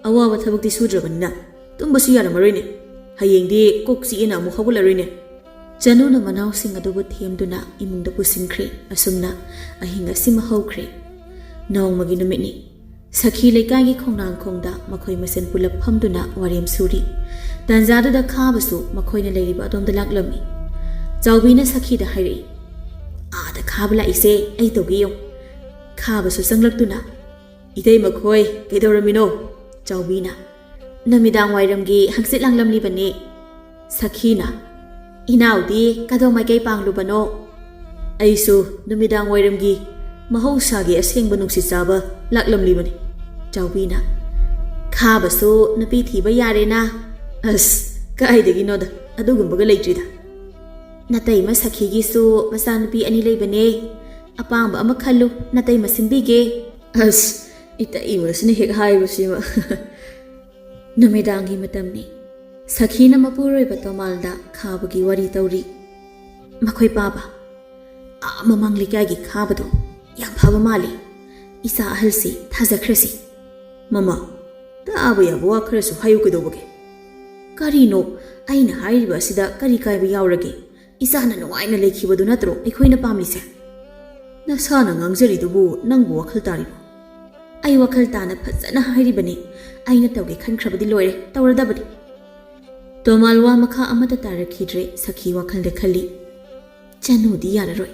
ꯑꯋꯥꯕ ꯊꯕꯛꯇꯤ ꯁꯨꯗ꯭ꯔꯕꯅꯤꯅ ꯇꯨꯝꯕꯁꯨ ꯌꯥꯔꯝꯃꯔꯣꯏꯅꯦ꯫ ꯍꯌꯦꯡꯗꯤ ꯀꯣꯛ ꯆꯤꯛꯑꯦꯅ ꯑꯃꯨꯛ ꯍꯧꯒꯠꯂꯔꯣꯏꯅꯦ꯫" ꯆꯅꯨꯅ ꯃꯅꯥꯎꯁꯤꯡ ꯑꯗꯨꯕꯨ ꯊꯦꯝꯗꯨꯅ ꯏꯃꯨꯡꯗ ꯄꯨꯁꯤꯟꯈ꯭ꯔꯦ꯫ ꯑꯁꯨꯝꯅ ꯑꯍꯤꯡ ꯑꯁꯤꯃ ꯍꯧꯈ꯭ꯔꯦ꯫ ꯅꯣꯡꯃꯒꯤ ꯅꯨꯃꯤꯠꯅꯤ꯫ ꯁꯈꯤ ꯂꯩꯀꯥꯏꯒꯤ ꯈꯣꯡꯅꯥꯡꯈꯣꯡꯗ ꯃꯈꯣꯏ ꯃꯁꯦꯟ ꯄꯨꯂꯞ ꯐꯝꯗꯨꯅ ꯋꯥꯔꯦꯝ ꯁꯨꯔꯤ꯫ ꯇꯥꯟꯖꯥꯗꯨꯗ ꯈꯥꯕꯁꯨ ꯃꯈꯣꯏꯅ ꯂꯩꯔꯤꯕ ꯑꯗꯣꯝꯗ ꯂꯥꯛꯂꯝꯃꯤ꯫ ꯆꯥꯎꯕꯤꯅ ꯁꯈꯤꯗ ꯍꯥꯏꯔꯛꯏ, "ꯑꯥꯗ ꯈꯥꯕ ꯂꯥꯛꯏꯁꯦ ꯑꯩ ꯇꯧꯒꯦ ꯌꯦꯡꯉꯨ꯫" ꯈꯥꯕꯁꯨ ꯆꯪꯂꯛꯇꯨꯅ, "ꯏꯇꯩ ꯃꯈꯣꯏ ꯀꯩꯗꯧꯔꯝꯃꯤꯅꯣ?" ꯆꯥꯎꯕꯤꯅ, "ꯅꯨꯃꯤꯗꯥꯡ ꯋꯥꯏꯔꯝꯒꯤ ꯍꯪꯆꯤꯠ ꯂꯥꯡꯂꯝꯂꯤꯕꯅꯦ꯫" ꯁꯈꯤꯅ, "ꯏꯅꯥꯎꯗꯤ ꯀꯗꯣꯝ ꯃꯥꯏꯀꯩ ꯄꯥꯡꯂꯨꯕꯅꯣ?" "ꯑꯩꯁꯨ ꯅꯨꯃꯤꯗꯥꯡ ꯋꯥꯏꯔꯝꯒꯤ ꯃꯍꯧꯁꯥꯒꯤ ꯑꯁꯦꯡꯕ ꯅꯨꯡꯁꯤꯠ ꯆꯥꯕ ꯂꯥꯛꯂꯝꯂꯤꯕꯅꯤ꯫" ꯆꯥꯎꯕꯤꯅ, "ꯈꯥꯕꯁꯨ ꯅꯨꯄꯤ ꯊꯤꯕ ꯌꯥꯔꯦꯅ?" "ꯑꯁ, ꯀꯥꯏꯗꯒꯤꯅꯣꯗ, ꯑꯗꯨꯒꯨꯝꯕꯒ ꯂꯩꯇ꯭ꯔꯤꯗ꯫ "ꯅꯇꯩꯃ ꯁꯈꯤꯒꯤꯁꯨ ꯃꯆꯥꯅꯨꯄꯤ ꯑꯅꯤ ꯂꯩꯕꯅꯦ꯫ ꯑꯄꯥꯝꯕ ꯑꯃ ꯈꯜꯂꯨ, ꯅꯇꯩꯃ ꯁꯤꯟꯕꯤꯒꯦ꯫" ꯑꯁ, ꯏꯇꯩꯃꯁꯤꯅ ꯍꯦꯛ ꯍꯥꯏꯕꯁꯤꯃ꯫ ꯅꯨꯃꯤꯗꯥꯡꯒꯤ ꯃꯇꯝꯅꯤ꯫ ꯁꯈꯤꯅ ꯃꯄꯨꯔꯣꯏꯕ ꯇꯣꯃꯥꯜꯗ ꯈꯥꯕꯒꯤ ꯋꯥꯔꯤ ꯇꯧꯔꯤ꯫ "ꯃꯈꯣꯏ ꯄꯥꯕ, ꯑꯥ ꯃꯃꯥꯡ ꯂꯩꯀꯥꯏꯒꯤ ꯈꯥꯕꯗꯣ ꯌꯥꯝ ꯐꯕ ꯃꯥꯜꯂꯤ꯫ ꯏꯆꯥ ꯑꯍꯜꯁꯤ ꯊꯥꯖꯈ꯭ꯔꯁꯤ꯫" "ꯃꯃꯥ, ꯇꯥꯕ ꯌꯥꯕ ꯋꯥ ꯈꯔꯁꯨ ꯍꯥꯏꯌꯨ ꯀꯩꯗꯧꯕꯒꯦ?" "ꯀꯔꯤꯅꯣ? ꯑꯩꯅ ꯍꯥꯏꯔꯤꯕ ꯑꯁꯤꯗ ꯀꯔꯤ ꯀꯥꯏꯕ ꯌꯥꯎꯔꯒꯦ? ꯏꯆꯥꯅ ꯅꯨꯡꯉꯥꯏꯅ ꯂꯩꯈꯤꯕꯗꯨ ꯅꯠꯇ꯭ꯔꯣ ꯑꯩꯈꯣꯏꯅ ꯄꯥꯝꯂꯤꯁꯦ?" "ꯅꯁꯥꯅ ꯉꯥꯡꯖꯔꯤꯗꯨꯕꯨ ꯅꯪꯕꯨ ꯋꯥꯈꯜ ꯇꯥꯔꯤꯕꯣ?" "ꯑꯩ ꯋꯥꯈꯜ ꯇꯥꯅ ꯐꯖꯅ ꯍꯥꯏꯔꯤꯕꯅꯤ꯫ ꯑꯩꯅ ꯇꯧꯒꯦ ꯈꯟꯈ꯭ꯔꯕꯗꯤ ꯂꯣꯏꯔꯦ, ꯇꯧꯔꯗꯕꯅꯤ꯫" ꯇꯣꯃꯥꯜ ꯋꯥ ꯃꯈꯥ ꯑꯃꯠꯇ ꯇꯥꯔꯛꯈꯤꯗ꯭ꯔꯦ꯫ ꯁꯈꯤ ꯋꯥꯈꯜꯗ ꯈꯜꯂꯤ, "ꯆꯅꯨꯗꯤ ꯌꯥꯔꯔꯣꯏ꯫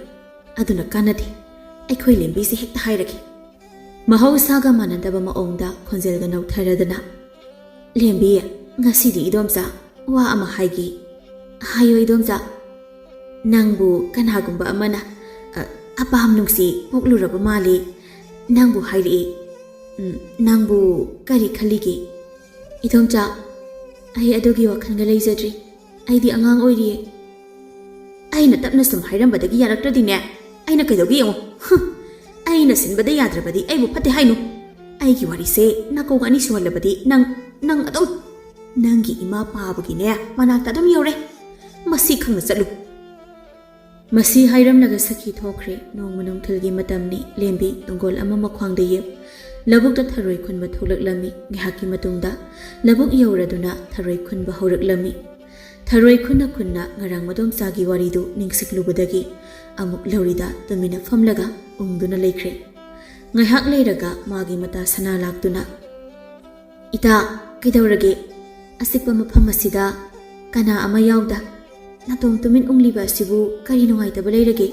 ꯑꯗꯨꯅ ꯀꯥꯟꯅꯗꯦ꯫ ꯑꯩꯈꯣꯏ ꯂꯦꯝꯕꯤꯁꯦ ꯍꯦꯛꯇ ꯍꯥꯏꯔꯒꯦ꯫" ꯃꯍꯧꯁꯥꯒ ꯃꯥꯟꯅꯗꯕ ꯃꯑꯣꯡꯗ ꯈꯣꯟꯖꯦꯜꯒ ꯅꯧꯊꯔꯗꯅ, "ꯂꯦꯝꯕꯤ, ꯉꯁꯤꯗꯤ ꯏꯗꯣꯝꯆꯥ ꯋꯥ ꯑꯃ ꯍꯥꯏꯒꯦ꯫" "ꯍꯥꯏꯌꯣ ꯏꯗꯣꯝꯆꯥ꯫" "ꯅꯪꯕꯨ ꯀꯅꯥꯒꯨꯝꯕ ꯑꯃꯅ, ꯑ, ꯑꯄꯥꯝ ꯅꯨꯡꯁꯤ ꯄꯣꯛꯂꯨꯔꯕ ꯃꯥꯜꯂꯤ꯫ ꯅꯪꯕꯨ ꯍꯥꯏꯔꯛꯏ꯫ ꯎꯝ, ꯅꯪꯕꯨ ꯀꯔꯤ ꯈꯜꯂꯤꯒꯦ?" "ꯏꯗꯣꯝꯆꯥ, ꯑꯩ ꯑꯗꯨꯒꯤ ꯋꯥꯈꯜꯒ ꯂꯩꯖꯗ꯭ꯔꯤ꯫ ꯑꯩꯗꯤ ꯑꯉꯥꯡ ꯑꯣꯏꯔꯤꯌꯦ꯫" "ꯑꯩꯅ ꯇꯞꯅ ꯁꯨꯝ ꯍꯥꯏꯔꯝꯕꯗꯒꯤ ꯌꯥꯔꯛꯇ꯭ꯔꯗꯤꯅꯦ, ꯑꯩꯅ ꯀꯩꯗꯧꯒꯦ ꯌꯦꯡꯉꯨ꯫ ꯍꯨꯝ, ꯑꯩꯅ ꯁꯤꯟꯕꯗ ꯌꯥꯗ꯭ꯔꯕꯗꯤ ꯑꯩꯕꯨ ꯐꯠꯇꯦ ꯍꯥꯏꯅꯨ꯫ ꯑꯩꯒꯤ ꯋꯥꯔꯤꯁꯦ ꯅꯥꯀꯣꯡ ꯑꯅꯤ ꯁꯨꯍꯜꯂꯕꯗꯤ ꯅꯪ, ꯅꯪ ꯑꯗꯨꯝ, ꯅꯪꯒꯤ ꯏꯃꯥ ꯄꯥꯕꯒꯤꯅꯦ ꯃꯅꯥꯛꯇ ꯑꯗꯨꯝ ꯌꯧꯔꯦ꯫ ꯃꯁꯤ ꯈꯪꯅ ꯆꯠꯂꯨ꯫" ꯃꯁꯤ ꯍꯥꯏꯔꯝꯂꯒ ꯁꯈꯤ ꯊꯣꯛꯈ꯭ꯔꯦ꯫ ꯅꯣꯡꯃ ꯅꯨꯡꯊꯤꯜꯒꯤ ꯃꯇꯝꯅꯤ꯫ ꯂꯦꯝꯕꯤ ꯇꯨꯡꯒꯣꯜ ꯑꯃ ꯃꯈ꯭ꯋꯥꯡꯗ ꯌꯦꯞ ꯂꯧꯕꯨꯛꯇ ꯊꯔꯣꯏ ꯈꯨꯟꯕ ꯊꯣꯛꯂꯛꯂꯝꯃꯤ꯫ ꯉꯥꯏꯍꯥꯛꯀꯤ ꯃꯇꯨꯡꯗ ꯂꯧꯕꯨꯛ ꯌꯧꯔꯗꯨꯅ ꯊꯔꯣꯏ ꯈꯨꯟꯕ ꯍꯧꯔꯛꯂꯝꯃꯤ꯫ ꯊꯔꯣꯏ ꯈꯨꯟꯅ ꯈꯨꯟꯅ ꯉꯔꯥꯡ ꯃꯗꯣꯝꯆꯥꯒꯤ ꯋꯥꯔꯤꯗꯨ ꯅꯤꯡꯁꯤꯡꯂꯨꯕꯗꯒꯤ ꯑꯃꯨꯛ ꯂꯧꯔꯤꯗ ꯇꯨꯃꯤꯟꯅ ꯐꯝꯂꯒ ꯎꯪꯗꯨꯅ ꯂꯩꯈ꯭ꯔꯦ꯫ ꯉꯥꯏꯍꯥꯛ ꯂꯩꯔꯒ ꯃꯥꯒꯤ ꯃꯇꯥ ꯁꯅꯥ ꯂꯥꯛꯇꯨꯅ, "ꯏꯇꯥ, ꯀꯩꯗꯧꯔꯒꯦ? ꯑꯆꯤꯛꯄ ꯃꯐꯝ ꯑꯁꯤꯗ ꯀꯅꯥ ꯑꯃ ꯌꯥꯎꯗ ꯅꯥꯇꯣꯝ ꯇꯨꯃꯤꯟ ꯎꯪꯂꯤꯕ ꯑꯁꯤꯕꯨ ꯀꯔꯤ ꯅꯨꯡꯉꯥꯏꯇꯕ ꯂꯩꯔꯒꯦ?"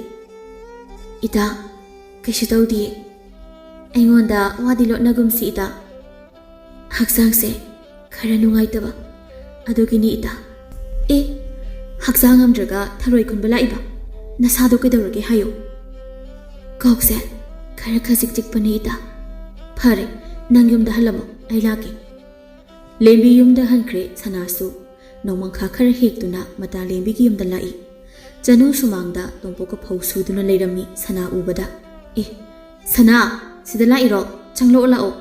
"ꯏꯇꯥ, ꯀꯩꯁꯨ ꯇꯧꯗꯤꯌꯦ꯫ ꯑꯩꯉꯣꯟꯗ ꯋꯥꯗꯤ ꯂꯣꯠꯅꯒꯨꯝꯁꯤ ꯏꯇꯥ꯫ ꯍꯛꯆꯥꯡꯁꯦ ꯈꯔ ꯅꯨꯡꯉꯥꯏꯇꯕ, ꯑꯗꯨꯒꯤꯅꯤ ꯏꯇꯥ꯫" "ꯑꯦ, ꯍꯛꯆꯥꯡ ꯉꯝꯗ꯭ꯔꯒ ꯊꯔꯣꯏ ꯈꯨꯟꯕ ꯂꯥꯛꯏꯕ? ꯅꯁꯥꯗꯣ ꯀꯩꯗꯧꯔꯒꯦ ꯍꯥꯏꯌꯨ꯫" "ꯀꯣꯛꯁꯦ ꯈꯔ ꯈꯖꯤꯛ ꯆꯤꯛꯄꯅꯦ ꯏꯇꯥ꯫" "ꯐꯔꯦ, ꯅꯪ ꯌꯨꯝꯗ ꯍꯜꯂꯝꯃꯣ, ꯑꯩ ꯂꯥꯛꯀꯦ꯫" ꯂꯦꯝꯕꯤ ꯌꯨꯝꯗ ꯍꯟꯈ꯭ꯔꯦ꯫ ꯁꯅꯥꯁꯨ ꯅꯣꯡꯃꯪꯈꯥ ꯈꯔ ꯍꯦꯛꯇꯨꯅ ꯃꯇꯥ ꯂꯦꯝꯕꯤꯒꯤ ꯌꯨꯝꯗ ꯂꯥꯛꯏ꯫ ꯆꯅꯨ ꯁꯨꯃꯥꯡꯗ ꯇꯣꯝꯄꯣꯛꯀ ꯐꯧ ꯁꯨꯗꯨꯅ ꯂꯩꯔꯝꯃꯤ ꯁꯅꯥ ꯎꯕꯗ꯫ "ꯑꯦ, ꯁꯅꯥ, ꯁꯤꯗ ꯂꯥꯛꯏꯔꯣ? ꯆꯪꯂꯛꯑꯣ, ꯂꯥꯛꯑꯣ꯫"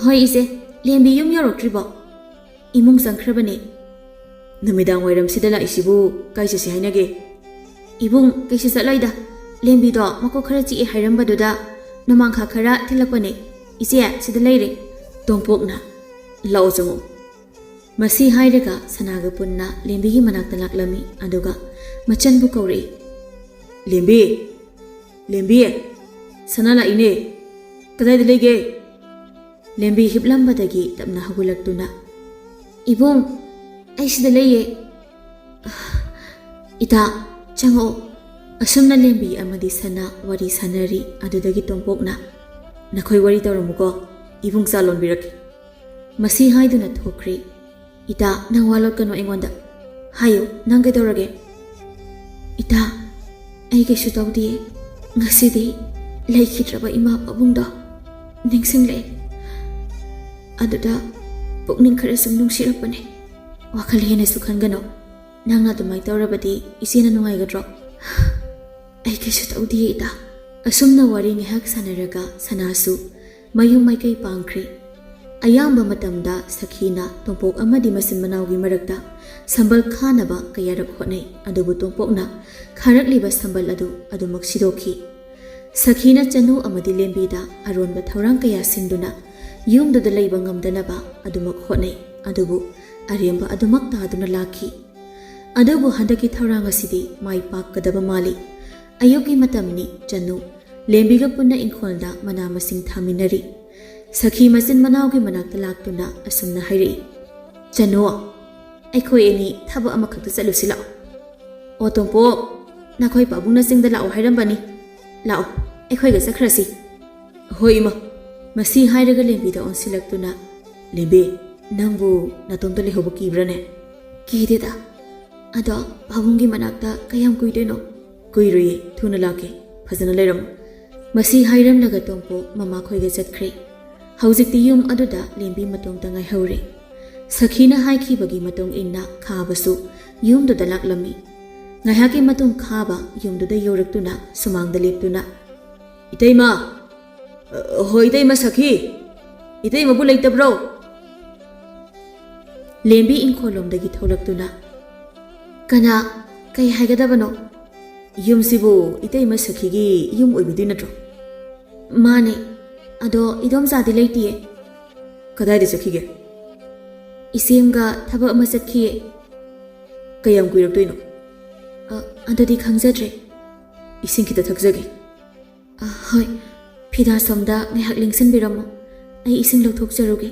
"ꯍꯣꯏ ꯏꯆꯦ, ꯂꯦꯝꯕꯤ ꯌꯨꯝ ꯌꯧꯔꯛꯇ꯭ꯔꯤꯕꯣ?" "ꯏꯃꯨꯡ ꯆꯪꯈ꯭ꯔꯕꯅꯦ꯫" "ꯅꯨꯃꯤꯗꯥꯡ ꯋꯥꯏꯔꯝꯁꯤꯗ ꯂꯥꯛꯏꯁꯤꯕꯨ ꯀꯥꯏ ꯆꯠꯁꯤ ꯍꯥꯏꯅꯒꯦ?" "ꯏꯕꯨꯡ, ꯀꯩꯁꯨ ꯆꯠꯂꯣꯏꯗ꯫ ꯂꯦꯝꯕꯤꯗꯣ ꯃꯀꯣꯛ ꯈꯔ ꯆꯤꯛꯑꯦ ꯍꯥꯏꯔꯝꯕꯗꯨꯗ ꯅꯣꯡꯃꯥꯡꯈꯥ ꯈꯔ ꯊꯤꯜꯂꯛꯄꯅꯦ꯫ ꯏꯆꯦ, ꯁꯤꯗ ꯂꯩꯔꯦ꯫" ꯇꯣꯝꯄꯣꯛꯅ, "ꯂꯥꯛꯑꯣ, ꯆꯪꯉꯛꯑꯣ꯫" ꯃꯁꯤ ꯍꯥꯏꯔꯒ ꯁꯅꯥꯒ ꯄꯨꯟꯅ ꯂꯦꯝꯕꯤꯒꯤ ꯃꯅꯥꯛꯇ ꯂꯥꯛꯂꯝꯃꯤ, ꯑꯗꯨꯒ ꯃꯆꯟꯕꯨ ꯀꯧꯔꯛꯏ꯫ "ꯂꯦꯝꯕꯤ! ꯂꯦꯝꯕꯤ! ꯁꯅꯥ ꯂꯥꯛꯏꯅꯦ꯫ ꯀꯗꯥꯏꯗ ꯂꯩꯒꯦ?" ꯂꯦꯝꯕꯤ ꯍꯤꯞꯂꯝꯕꯗꯒꯤ ꯇꯞꯅ ꯍꯧꯒꯠꯂꯛꯇꯨꯅ, "ꯏꯕꯨꯡ, ꯑꯩ ꯁꯤꯗ ꯂꯩꯌꯦ꯫" "ꯏꯇꯥ, ꯆꯪꯉꯛꯑꯣ꯫" ꯑꯁꯨꯝꯅ ꯂꯦꯝꯕꯤ ꯑꯃꯗꯤ ꯁꯅꯥ ꯋꯥꯔꯤ ꯁꯥꯟꯅꯔꯤ꯫ ꯑꯗꯨꯗꯒꯤ ꯇꯣꯝꯄꯣꯛꯅ, "ꯅꯈꯣꯏ ꯋꯥꯔꯤ ꯇꯧꯔꯝꯃꯨꯀꯣ, ꯏꯕꯨꯡ ꯆꯥ ꯂꯣꯟꯕꯤꯔꯛꯀꯦ꯫" ꯃꯁꯤ ꯍꯥꯏꯗꯨꯅ ꯊꯣꯛꯈ꯭ꯔꯦ꯫ "ꯏꯇꯥ, ꯅꯪ ꯋꯥ ꯂꯣꯠꯀꯅꯣ ꯑꯩꯉꯣꯟꯗ꯫ ꯍꯥꯏꯌꯨ, ꯅꯪ ꯀꯩꯗꯧꯔꯒꯦ?" "ꯏꯇꯥ, ꯑꯩ ꯀꯩꯁꯨ ꯇꯧꯗꯤꯌꯦ꯫ ꯉꯁꯤꯗꯤ ꯂꯩꯈꯤꯗ꯭ꯔꯕ ꯏꯃꯥ ꯄꯥꯕꯨꯡꯗꯣ ꯅꯤꯡꯁꯤꯡꯂꯛꯑꯦ꯫ ꯑꯗꯨꯗ ꯄꯨꯛꯅꯤꯡ ꯈꯔ ꯁꯨꯝ ꯅꯨꯡꯁꯤꯔꯛꯄꯅꯦ꯫" "ꯋꯥꯈꯜ ꯍꯦꯟꯅꯁꯨ ꯈꯟꯒꯅꯣ꯫ ꯅꯪꯅ ꯑꯗꯨꯃꯥꯏꯅ ꯇꯧꯔꯕꯗꯤ ꯏꯆꯦꯅ ꯅꯨꯡꯉꯥꯏꯒꯗ꯭ꯔꯣ?" "ꯑꯩ ꯀꯩꯁꯨ ꯇꯧꯗꯤꯌꯦ, ꯏꯇꯥ꯫" ꯑꯁꯨꯝꯅ ꯋꯥꯔꯤ ꯉꯥꯏꯍꯥꯛ ꯁꯥꯟꯅꯔꯒ ꯁꯅꯥꯁꯨ ꯃꯌꯨꯝ ꯃꯥꯏꯀꯩ ꯄꯥꯡꯈ꯭ꯔꯦ꯫ ꯑꯌꯥꯝꯕ ꯃꯇꯝꯗ ꯁꯈꯤꯅ ꯇꯣꯝꯄꯣꯛ ꯑꯃꯗꯤ ꯃꯆꯤꯟ ꯃꯅꯥꯎꯒꯤ ꯃꯔꯛꯇ ꯁꯝꯕꯜ ꯈꯥꯅꯕ ꯀꯌꯥꯔꯛ ꯍꯣꯠꯅꯩ, ꯑꯗꯨꯕꯨ ꯇꯣꯝꯄꯣꯛꯅ ꯈꯥꯔꯛꯂꯤꯕ ꯁꯝꯕꯜ ꯑꯗꯨ ꯑꯗꯨꯃꯛ ꯁꯤꯗꯣꯛꯈꯤ꯫ ꯁꯈꯤꯅ ꯆꯅꯨ ꯑꯃꯗꯤ ꯂꯦꯝꯕꯤꯗ ꯑꯔꯣꯟꯕ ꯊꯧꯔꯥꯡ ꯀꯌꯥ ꯁꯤꯟꯗꯨꯅ ꯌꯨꯝꯗꯨꯗ ꯂꯩꯕ ꯉꯝꯗꯅꯕ ꯑꯗꯨꯃꯛ ꯍꯣꯠꯅꯩ, ꯑꯗꯨꯕꯨ ꯑꯔꯦꯝꯕ ꯑꯗꯨꯃꯛ ꯇꯥꯗꯨꯅ ꯂꯥꯛꯈꯤ꯫ ꯑꯗꯨꯕꯨ ꯍꯟꯗꯛꯀꯤ ꯊꯧꯔꯥꯡ ꯑꯁꯤꯗꯤ ꯃꯥꯏ ꯄꯥꯛꯀꯗꯕ ꯃꯥꯜꯂꯤ꯫ ꯑꯌꯨꯛꯀꯤ ꯃꯇꯝꯅꯤ꯫ ꯆꯅꯨ ꯂꯦꯝꯕꯤꯒ ꯄꯨꯟꯅ ꯏꯪꯈꯣꯜꯗ ꯃꯅꯥ ꯃꯁꯤꯡ ꯊꯥꯃꯤꯟꯅꯔꯤ꯫ ꯁꯈꯤ ꯃꯆꯤꯟ ꯃꯅꯥꯎꯒꯤ ꯃꯅꯥꯛꯇ ꯂꯥꯛꯇꯨꯅ ꯑꯁꯨꯝꯅ ꯍꯥꯏꯔꯛꯏ, "ꯆꯅꯨ, ꯑꯩꯈꯣꯏ ꯑꯅꯤ ꯊꯕꯛ ꯑꯃꯈꯛꯇ ꯆꯠꯂꯨꯁꯤ ꯂꯥꯛꯑꯣ꯫" "ꯑꯣ ꯇꯣꯝꯄꯣꯛ, ꯅꯈꯣꯏ ꯄꯥꯕꯨꯡꯅ ꯆꯤꯡꯗ ꯂꯥꯛꯑꯣ ꯍꯥꯏꯔꯝꯕꯅꯤ꯫ ꯂꯥꯛꯑꯣ, ꯑꯩꯈꯣꯏꯒ ꯆꯠꯈ꯭ꯔꯁꯤ꯫" "ꯍꯣꯏ ꯏꯃꯥ꯫" ꯃꯁꯤ ꯍꯥꯏꯔꯒ ꯂꯦꯝꯕꯤꯗ ꯑꯣꯟꯁꯤꯜꯂꯛꯇꯨꯅ, "ꯂꯦꯝꯕꯤ, ꯅꯪꯕꯨ ꯅꯇꯣꯝꯇ ꯂꯩꯍꯧꯕ ꯀꯤꯕ꯭ꯔꯥꯅꯦ?" "ꯀꯤꯗꯦꯗ꯫ ꯑꯗꯣ ꯄꯥꯕꯨꯡꯒꯤ ꯃꯅꯥꯛꯇ ꯀꯌꯥꯝ ꯀꯨꯏꯗꯣꯏꯅꯣ?" "ꯀꯨꯏꯔꯣꯏꯌꯦ, ꯊꯨꯅ ꯂꯥꯛꯀꯦ꯫ ꯐꯖꯅ ꯂꯩꯔꯝꯃꯨ꯫" ꯃꯁꯤ ꯍꯥꯏꯔꯝꯂꯒ ꯇꯣꯝꯄꯣꯛ ꯃꯃꯥꯈꯣꯏꯒ ꯆꯠꯈ꯭ꯔꯦ꯫ ꯍꯧꯖꯤꯛꯇꯤ ꯌꯨꯝ ꯑꯗꯨꯗ ꯂꯦꯝꯕꯤ ꯃꯇꯣꯝꯇ ꯉꯥꯏꯍꯧꯔꯦ꯫ ꯁꯈꯤꯅ ꯍꯥꯏꯈꯤꯕꯒꯤ ꯃꯇꯨꯡ ꯏꯟꯅ ꯈꯥꯕꯁꯨ ꯌꯨꯝꯗꯨꯗ ꯂꯥꯛꯂꯝꯃꯤ꯫ ꯉꯥꯏꯍꯥꯛꯀꯤ ꯃꯇꯨꯡ ꯈꯥꯕ ꯌꯨꯝꯗꯨꯗ ꯌꯧꯔꯛꯇꯨꯅ ꯁꯨꯃꯥꯡꯗ ꯂꯦꯞꯇꯨꯅ, "ꯏꯇꯩꯃ!" "ꯑ, ꯍꯣꯏ, ꯏꯇꯩꯃ ꯁꯈꯤ꯫ ꯏꯇꯩꯃꯕꯨ ꯂꯩꯇꯕ꯭ꯔꯣ?" ꯂꯦꯝꯕꯤ ꯏꯪꯈꯣꯜꯂꯣꯝꯗꯒꯤ ꯊꯣꯛꯂꯛꯇꯨꯅ, "ꯀꯅꯥ? ꯀꯩ ꯍꯥꯏꯒꯗꯕꯅꯣ?" "ꯌꯨꯝꯁꯤꯕꯨ ꯏꯇꯩꯃ ꯁꯈꯤꯒꯤ ꯌꯨꯝ ꯑꯣꯏꯕꯤꯗꯣꯏ ꯅꯠꯇ꯭ꯔꯣ?" "ꯃꯥꯅꯦ, ꯑꯗꯣ ꯏꯗꯣꯝꯆꯥꯗꯤ ꯂꯩꯇꯤꯌꯦ꯫" "ꯀꯗꯥꯏꯗ ꯆꯠꯈꯤꯒꯦ?" "ꯏꯆꯦꯝꯒ ꯊꯕꯛ ꯑꯃ ꯆꯠꯈꯤꯌꯦ꯫" "ꯀꯌꯥꯝ ꯀꯨꯏꯔꯛꯇꯣꯏꯅꯣ?" "ꯑ, ꯑꯗꯨꯗꯤ ꯈꯪꯖꯗ꯭ꯔꯦ꯫" "ꯏꯁꯤꯡ ꯈꯤꯇ ꯊꯛꯆꯒꯦ꯫" "ꯑ, ꯍꯣꯏ, ꯐꯤꯗꯥ ꯁꯣꯝꯗ ꯉꯥꯏꯍꯥꯛ ꯂꯦꯡꯁꯤꯟꯕꯤꯔꯝꯃꯣ, ꯑꯩ ꯏꯁꯤꯡ ꯂꯧꯊꯣꯛꯆꯔꯨꯒꯦ꯫"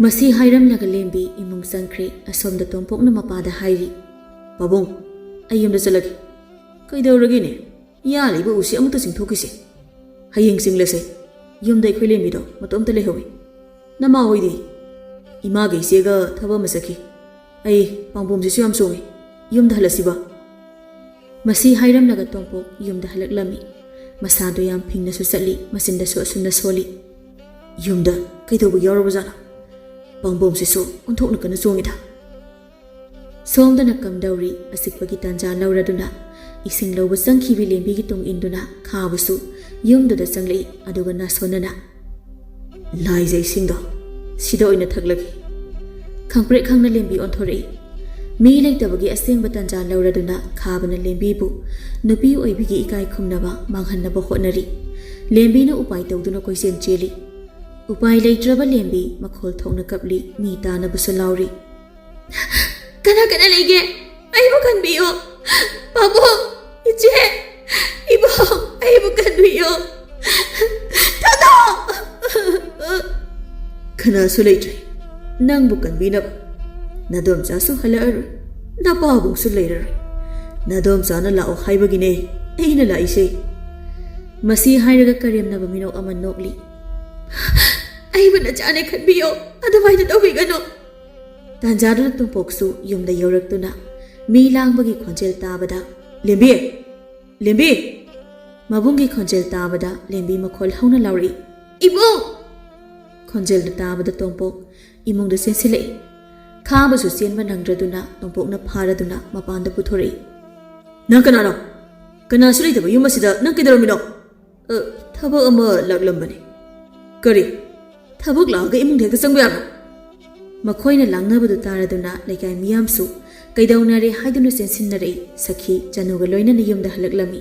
ꯃꯁꯤ ꯍꯥꯏꯔꯝꯂꯒ ꯂꯦꯝꯕꯤ ꯏꯃꯨꯡ ꯆꯪꯈ꯭ꯔꯦ꯫ ꯑꯁꯣꯝꯗ ꯇꯣꯝꯄꯣꯛꯅ ꯃꯄꯥꯗ ꯍꯥꯏꯔꯤ, "ꯄꯥꯕꯨꯡ, ꯑꯩ ꯌꯨꯝꯗ ꯆꯠꯂꯒꯦ꯫" "ꯀꯩꯗꯧꯔꯒꯦꯅꯦ? ꯌꯥꯜꯂꯤꯕ ꯎꯁꯤ ꯑꯃꯨꯛꯇ ꯆꯤꯡꯊꯣꯛꯈꯤꯁꯦ꯫ ꯍꯌꯦꯡ ꯆꯤꯡꯂꯁꯦ꯫ ꯌꯨꯝꯗ ꯑꯩꯈꯣꯏ ꯂꯦꯝꯕꯤꯗꯣ ꯃꯇꯣꯝꯇ ꯂꯩꯍꯧꯏ꯫" "ꯅꯃꯥ ꯍꯣꯏꯗꯤ?" "ꯏꯃꯥꯒ ꯏꯆꯦꯒ ꯊꯕꯛ ꯑꯃ ꯆꯠꯈꯤ꯫ ꯑꯩ ꯄꯥꯝꯕꯣꯝꯁꯤꯁꯨ ꯌꯥꯝ ꯆꯣꯡꯉꯤ꯫ ꯌꯨꯝꯗ ꯍꯜꯂꯁꯤꯕ?" ꯃꯁꯤ ꯍꯥꯏꯔꯝꯂꯒ ꯇꯣꯝꯄꯣꯛ ꯌꯨꯝꯗ ꯍꯜꯂꯛꯂꯝꯃꯤ꯫ ꯃꯁꯥꯗꯣ ꯌꯥꯝ ꯐꯤꯡꯅꯁꯨ ꯆꯠꯂꯤ, ꯃꯆꯤꯟꯗꯁꯨ ꯑꯁꯨꯝꯅ ꯁꯣꯜꯂꯤ, "ꯌꯨꯝꯗ ꯀꯩꯗꯧꯕ ꯌꯥꯎꯔꯕꯖꯥꯠꯅꯣ? ꯄꯥꯝꯕꯣꯝꯁꯤꯁꯨ ꯑꯣꯟꯊꯣꯛꯅ ꯀꯟꯅ ꯆꯣꯡꯉꯤꯗ꯫" ꯁꯣꯝꯗꯅ ꯀꯝꯗꯧꯔꯤ? ꯑꯆꯤꯛꯄꯒꯤ ꯇꯥꯟꯖꯥ ꯂꯧꯔꯗꯨꯅ ꯏꯁꯤꯡ ꯂꯧꯕ ꯆꯪꯈꯤꯕꯤ ꯂꯦꯝꯕꯤꯒꯤ ꯇꯨꯡ ꯏꯟꯗꯨꯅ ꯈꯥꯕꯁꯨ ꯌꯨꯝꯗꯨꯗ ꯆꯪꯂꯛꯏ꯫ ꯑꯗꯨꯒ ꯅꯥꯁꯣꯟꯅꯅ, "ꯂꯥꯏꯖ ꯏꯁꯤꯡꯗꯣ ꯁꯤꯗ ꯑꯣꯏꯅ ꯊꯛꯂꯒꯦ꯫" ꯈꯪꯄ꯭ꯔꯦꯛ ꯈꯪꯅ ꯂꯦꯝꯕꯤ ꯑꯣꯟꯊꯣꯔꯛꯏ꯫ ꯃꯤ ꯂꯩꯇꯕꯒꯤ ꯑꯁꯦꯡꯕ ꯇꯥꯟꯖꯥ ꯂꯧꯔꯗꯨꯅ ꯈꯥꯕꯅ ꯂꯦꯝꯕꯤꯕꯨ ꯅꯨꯄꯤ ꯑꯣꯏꯕꯤꯒꯤ ꯏꯀꯥꯏ ꯈꯨꯝꯅꯕ ꯃꯥꯡꯍꯟꯅꯕ ꯍꯣꯠꯅꯔꯤ꯫ ꯂꯦꯝꯕꯤꯅ ꯎꯄꯥꯏ ꯇꯧꯗꯨꯅ ꯀꯣꯏꯆꯦꯟ ꯆꯦꯜꯂꯤ꯫ ꯎꯄꯥꯏ ꯂꯩꯇ꯭ꯔꯕ ꯂꯦꯝꯕꯤ ꯃꯈꯣꯜ ꯊꯣꯛꯅ ꯀꯞꯂꯤ, ꯃꯤ ꯇꯥꯅꯕꯁꯨ ꯂꯥꯎꯔꯤ꯫ "ꯀꯅꯥ ꯀꯅꯥ ꯂꯩꯒꯦ? ꯑꯩꯕꯨ ꯀꯟꯕꯤꯌꯨ꯫ ꯄꯥꯕꯨꯡ, ꯏꯆꯦ, ꯏꯕꯣꯛ, ꯑꯩꯕꯨ ꯀꯟꯕꯤꯌꯨ꯫ ꯊꯥꯗꯣꯛ!" "ꯀꯅꯥꯁꯨ ꯂꯩꯇ꯭ꯔꯦ ꯅꯪꯕꯨ ꯀꯟꯕꯤꯅꯕ꯫ ꯅꯗꯣꯝꯆꯥꯁꯨ ꯍꯜꯂꯛꯑꯔꯣꯏ, ꯅꯄꯥꯕꯨꯡꯁꯨ ꯂꯩꯔꯔꯣꯏ꯫ ꯅꯗꯣꯝꯆꯥꯅ ꯂꯥꯛꯑꯣ ꯍꯥꯏꯕꯒꯤꯅꯦ ꯑꯩꯅ ꯂꯥꯛꯏꯁꯦ꯫" ꯃꯁꯤ ꯍꯥꯏꯔꯒ ꯀꯔꯦꯝꯅꯕ ꯃꯤꯅꯣꯛ ꯑꯃ ꯅꯣꯛꯂꯤ꯫ "ꯑꯩꯕꯨ ꯅꯆꯥꯅꯦ ꯈꯟꯕꯤꯌꯨ, ꯑꯗꯨꯃꯥꯏꯅ ꯇꯧꯕꯤꯒꯅꯨ꯫" ꯇꯥꯟꯖꯥꯗꯨꯗ ꯇꯣꯝꯄꯣꯛꯁꯨ ꯌꯨꯝꯗ ꯌꯧꯔꯛꯇꯨꯅ ꯃꯤ ꯂꯥꯡꯕꯒꯤ ꯈꯣꯟꯖꯦꯜ ꯇꯥꯕꯗ, "ꯂꯦꯝꯕꯤ! ꯂꯦꯝꯕꯤ!" ꯃꯕꯨꯡꯒꯤ ꯈꯣꯟꯖꯦꯜ ꯇꯥꯕꯗ ꯂꯦꯝꯕꯤ ꯃꯈꯣꯜ ꯍꯧꯅ ꯂꯥꯎꯔꯛꯏ, "ꯏꯕꯨꯡ!" ꯈꯣꯟꯖꯦꯜꯗꯨ ꯇꯥꯕꯗ ꯇꯣꯝꯄꯣꯛ ꯏꯃꯨꯡꯗ ꯆꯦꯟꯁꯤꯜꯂꯛꯏ꯫ ꯈꯥꯕꯁꯨ ꯆꯦꯟꯕ ꯅꯪꯗ꯭ꯔꯗꯨꯅ ꯇꯣꯝꯄꯣꯛꯅ ꯐꯥꯔꯗꯨꯅ ꯃꯄꯥꯟꯗ ꯄꯨꯊꯣꯔꯛꯏ꯫ "ꯅꯪ ꯀꯅꯥꯅꯣ? ꯀꯅꯥꯁꯨ ꯂꯩꯇꯕ ꯌꯨꯝ ꯑꯁꯤꯗ ꯅꯪ ꯀꯩꯗꯧꯔꯝꯃꯤꯅꯣ?" "ꯑ, ꯊꯕꯛ ꯑꯃ ꯂꯥꯛꯂꯝꯕꯅꯤ꯫" "ꯀꯔꯤ? ꯊꯕꯛ ꯂꯥꯛꯑꯒ ꯏꯃꯨꯡꯗ ꯍꯦꯛꯇ ꯆꯪꯕ ꯌꯥꯕ꯭ꯔꯣ?" ꯃꯈꯣꯏꯅ ꯂꯥꯡꯅꯕꯗꯨ ꯇꯥꯔꯗꯨꯅ ꯂꯩꯀꯥꯏ ꯃꯤꯌꯥꯝꯁꯨ ꯀꯩꯗꯧꯅꯔꯦ ꯍꯥꯏꯗꯨꯅ ꯆꯦꯟꯁꯤꯟꯅꯔꯛꯏ꯫ ꯁꯈꯤ ꯆꯅꯨꯒ ꯂꯣꯏꯅꯅ ꯌꯨꯝꯗ ꯍꯜꯂꯛꯂꯝꯃꯤ꯫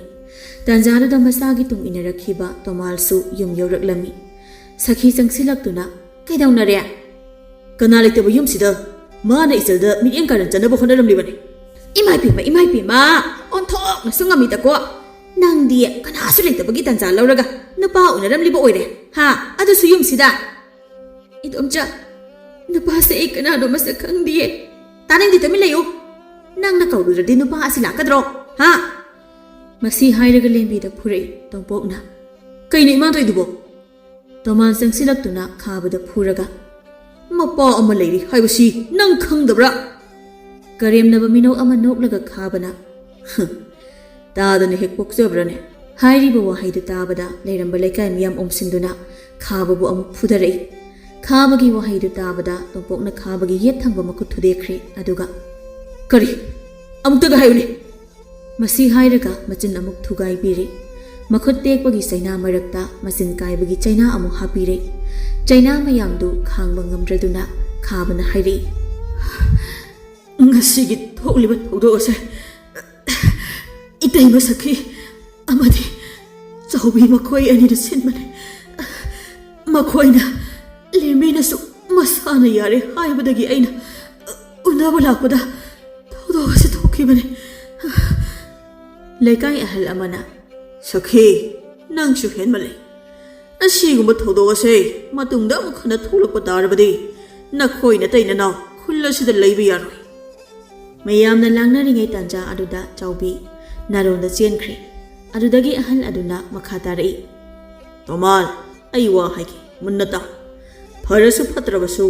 ꯇꯥꯟꯖꯥꯗꯨꯗ ꯃꯆꯥꯒꯤ ꯇꯨꯡ ꯏꯟꯅꯔꯛꯈꯤꯕ ꯇꯣꯃꯥꯜꯁꯨ ꯌꯨꯝ ꯌꯧꯔꯛꯂꯝꯃꯤ꯫ ꯁꯈꯤ ꯆꯪꯁꯤꯜꯂꯛꯇꯨꯅ, "ꯀꯩꯗꯧꯅꯔꯦ? ꯀꯅꯥ ꯂꯩꯇꯕ ꯌꯨꯝꯁꯤꯗ ꯃꯥꯅ ꯏꯆꯜꯗ ꯃꯤꯠꯌꯦꯡ ꯀꯥꯔꯟ ꯆꯠꯅꯕ ꯍꯣꯠꯅꯔꯝꯂꯤꯕꯅꯤ?" "ꯏꯃꯥ ꯏꯄꯦꯝꯃ, ꯏꯃꯥ ꯏꯄꯦꯝꯃ, ꯑꯣꯟꯊꯣꯛꯅꯁꯨ ꯉꯝꯃꯤꯗꯀꯣ꯫ ꯅꯪꯗꯤ ꯀꯅꯥꯁꯨ ꯂꯩꯇꯕꯒꯤ ꯇꯥꯟꯖꯥ ꯂꯧꯔꯒ ꯅꯨꯄꯥ ꯎꯅꯔꯝꯂꯤꯕ ꯑꯣꯏꯔꯦ, ꯍꯥ? ꯑꯗꯨꯁꯨ ꯌꯨꯝꯁꯤꯗ?" "ꯏꯗꯣꯝꯆꯥ, ꯅꯨꯄꯥꯁꯦ ꯑꯩ ꯀꯅꯥꯅꯣ ꯃꯁꯛ ꯈꯪꯗꯤꯌꯦ꯫" "ꯇꯥꯅꯤꯡꯗꯦ, ꯇꯨꯃꯤꯟ ꯂꯩꯌꯨ꯫ ꯅꯪꯅ ꯀꯧꯔꯨꯗ꯭ꯔꯗꯤ ꯅꯨꯄꯥ ꯑꯁꯤ ꯂꯥꯛꯀꯗ꯭ꯔꯣ, ꯍꯥ?" ꯃꯁꯤ ꯍꯥꯏꯔꯒ ꯂꯦꯝꯕꯤꯗ ꯐꯨꯔꯛꯏ ꯇꯣꯝꯄꯣꯛꯅ꯫ "ꯀꯩꯅꯣ ꯏꯃꯥ ꯇꯧꯏꯗꯨꯕꯣ?" ꯇꯣꯃꯥꯟ ꯆꯪꯁꯤꯜꯂꯛꯇꯨꯅ ꯈꯥꯕꯗ ꯐꯨꯔꯒ, "ꯃꯄꯥ ꯑꯃ ꯂꯩꯔꯤ ꯍꯥꯏꯕꯁꯤ ꯅꯪ ꯈꯪꯗꯕ꯭ꯔꯥ?" ꯀꯔꯦꯝꯅꯕ ꯃꯤꯅꯧ ꯑꯃ ꯅꯣꯛꯂꯒ ꯈꯥꯕꯅ, "ꯍ, ꯇꯥꯗꯅ ꯍꯦꯛ ꯄꯣꯛꯆꯕ꯭ꯔꯅꯦ?" ꯍꯥꯏꯔꯤꯕ ꯋꯥꯍꯩꯗꯨ ꯇꯥꯕꯗ ꯂꯩꯔꯝꯕ ꯂꯩꯀꯥꯏ ꯃꯤꯌꯥꯝ ꯑꯣꯝꯁꯤꯟꯗꯨꯅ ꯈꯥꯕꯕꯨ ꯑꯃꯨꯛ ꯐꯨꯗꯔꯛꯏ꯫ ꯈꯥꯕꯒꯤ ꯋꯥꯍꯩꯗꯨ ꯇꯥꯕꯗ ꯇꯣꯝꯄꯣꯛꯅ ꯈꯥꯕꯒꯤ ꯌꯦꯠ ꯊꯪꯕ ꯃꯈꯨꯠ ꯊꯨꯗꯦꯛꯈ꯭ꯔꯦ, ꯑꯗꯨꯒ, "ꯀꯔꯤ? ꯑꯃꯨꯛꯇꯒ ꯍꯥꯏꯌꯨꯅꯦ!" ꯃꯁꯤ ꯍꯥꯏꯔꯒ ꯃꯆꯤꯟ ꯑꯃꯨꯛ ꯊꯨꯒꯥꯏꯕꯤꯔꯦ꯫ ꯃꯈꯨꯠ ꯇꯦꯛꯄꯒꯤ ꯆꯩꯅꯥ ꯃꯔꯛꯇ ꯃꯆꯤꯟ ꯀꯥꯏꯕꯒꯤ ꯆꯩꯅꯥ ꯑꯃꯨꯛ ꯍꯥꯞꯄꯤꯔꯦ꯫ ꯆꯩꯅꯥ ꯃꯌꯥꯝꯗꯨ ꯈꯥꯡꯕ ꯉꯝꯗ꯭ꯔꯗꯨꯅ ꯈꯥꯕꯅ ꯍꯥꯏꯔꯛꯏ, "ꯉꯁꯤꯒꯤ ꯊꯣꯛꯂꯤꯕ ꯊꯧꯗꯣꯛ ꯑꯁꯦ ꯏꯇꯩꯃ ꯁꯈꯤ ꯑꯃꯗꯤ ꯆꯥꯎꯕꯤ ꯃꯈꯣꯏ ꯑꯅꯤꯅ ꯁꯤꯟꯕꯅꯤ꯫ ꯃꯈꯣꯏꯅ ꯂꯦꯝꯕꯤꯅꯁꯨ ꯃꯁꯥꯅ ꯌꯥꯔꯦ ꯍꯥꯏꯕꯗꯒꯤ ꯑꯩꯅ ꯎꯅꯕ ꯂꯥꯛꯄꯗ ꯊꯧꯗꯣꯛ ꯑꯁꯤ ꯊꯣꯛꯈꯤꯕꯅꯤ꯫" ꯂꯩꯀꯥꯏ ꯑꯍꯜ ꯑꯃꯅ, "ꯁꯈꯤ, ꯅꯪꯁꯨ ꯍꯦꯟꯃꯜꯂꯦ꯫ ꯑꯁꯤꯒꯨꯝꯕ ꯊꯧꯗꯣꯛ ꯑꯁꯦ ꯃꯇꯨꯡꯗ ꯑꯃꯨꯛ ꯍꯟꯅ ꯊꯣꯛꯂꯛꯄ ꯇꯥꯔꯕꯗꯤ ꯅꯈꯣꯏ ꯅꯇꯩ ꯅꯅꯥꯎ ꯈꯨꯜ ꯑꯁꯤꯗ ꯂꯩꯕ ꯌꯥꯔꯣꯏ꯫" ꯃꯌꯥꯝꯅ ꯂꯥꯡꯅꯔꯤꯉꯩ ꯇꯥꯟꯖꯥ ꯑꯗꯨꯗ ꯆꯥꯎꯕꯤ ꯅꯥꯔꯣꯟꯗ ꯆꯦꯟꯈ꯭ꯔꯦ꯫ ꯑꯗꯨꯗꯒꯤ ꯑꯍꯜ ꯑꯗꯨꯅ ꯃꯈꯥ ꯇꯥꯔꯛꯏ, "ꯇꯣꯃꯥꯜ, ꯑꯩ ꯋꯥ ꯍꯥꯏꯒꯦ, ꯃꯨꯟꯅ ꯇꯥꯎ꯫ ꯐꯔꯁꯨ ꯐꯠꯇ꯭ꯔꯕꯁꯨ,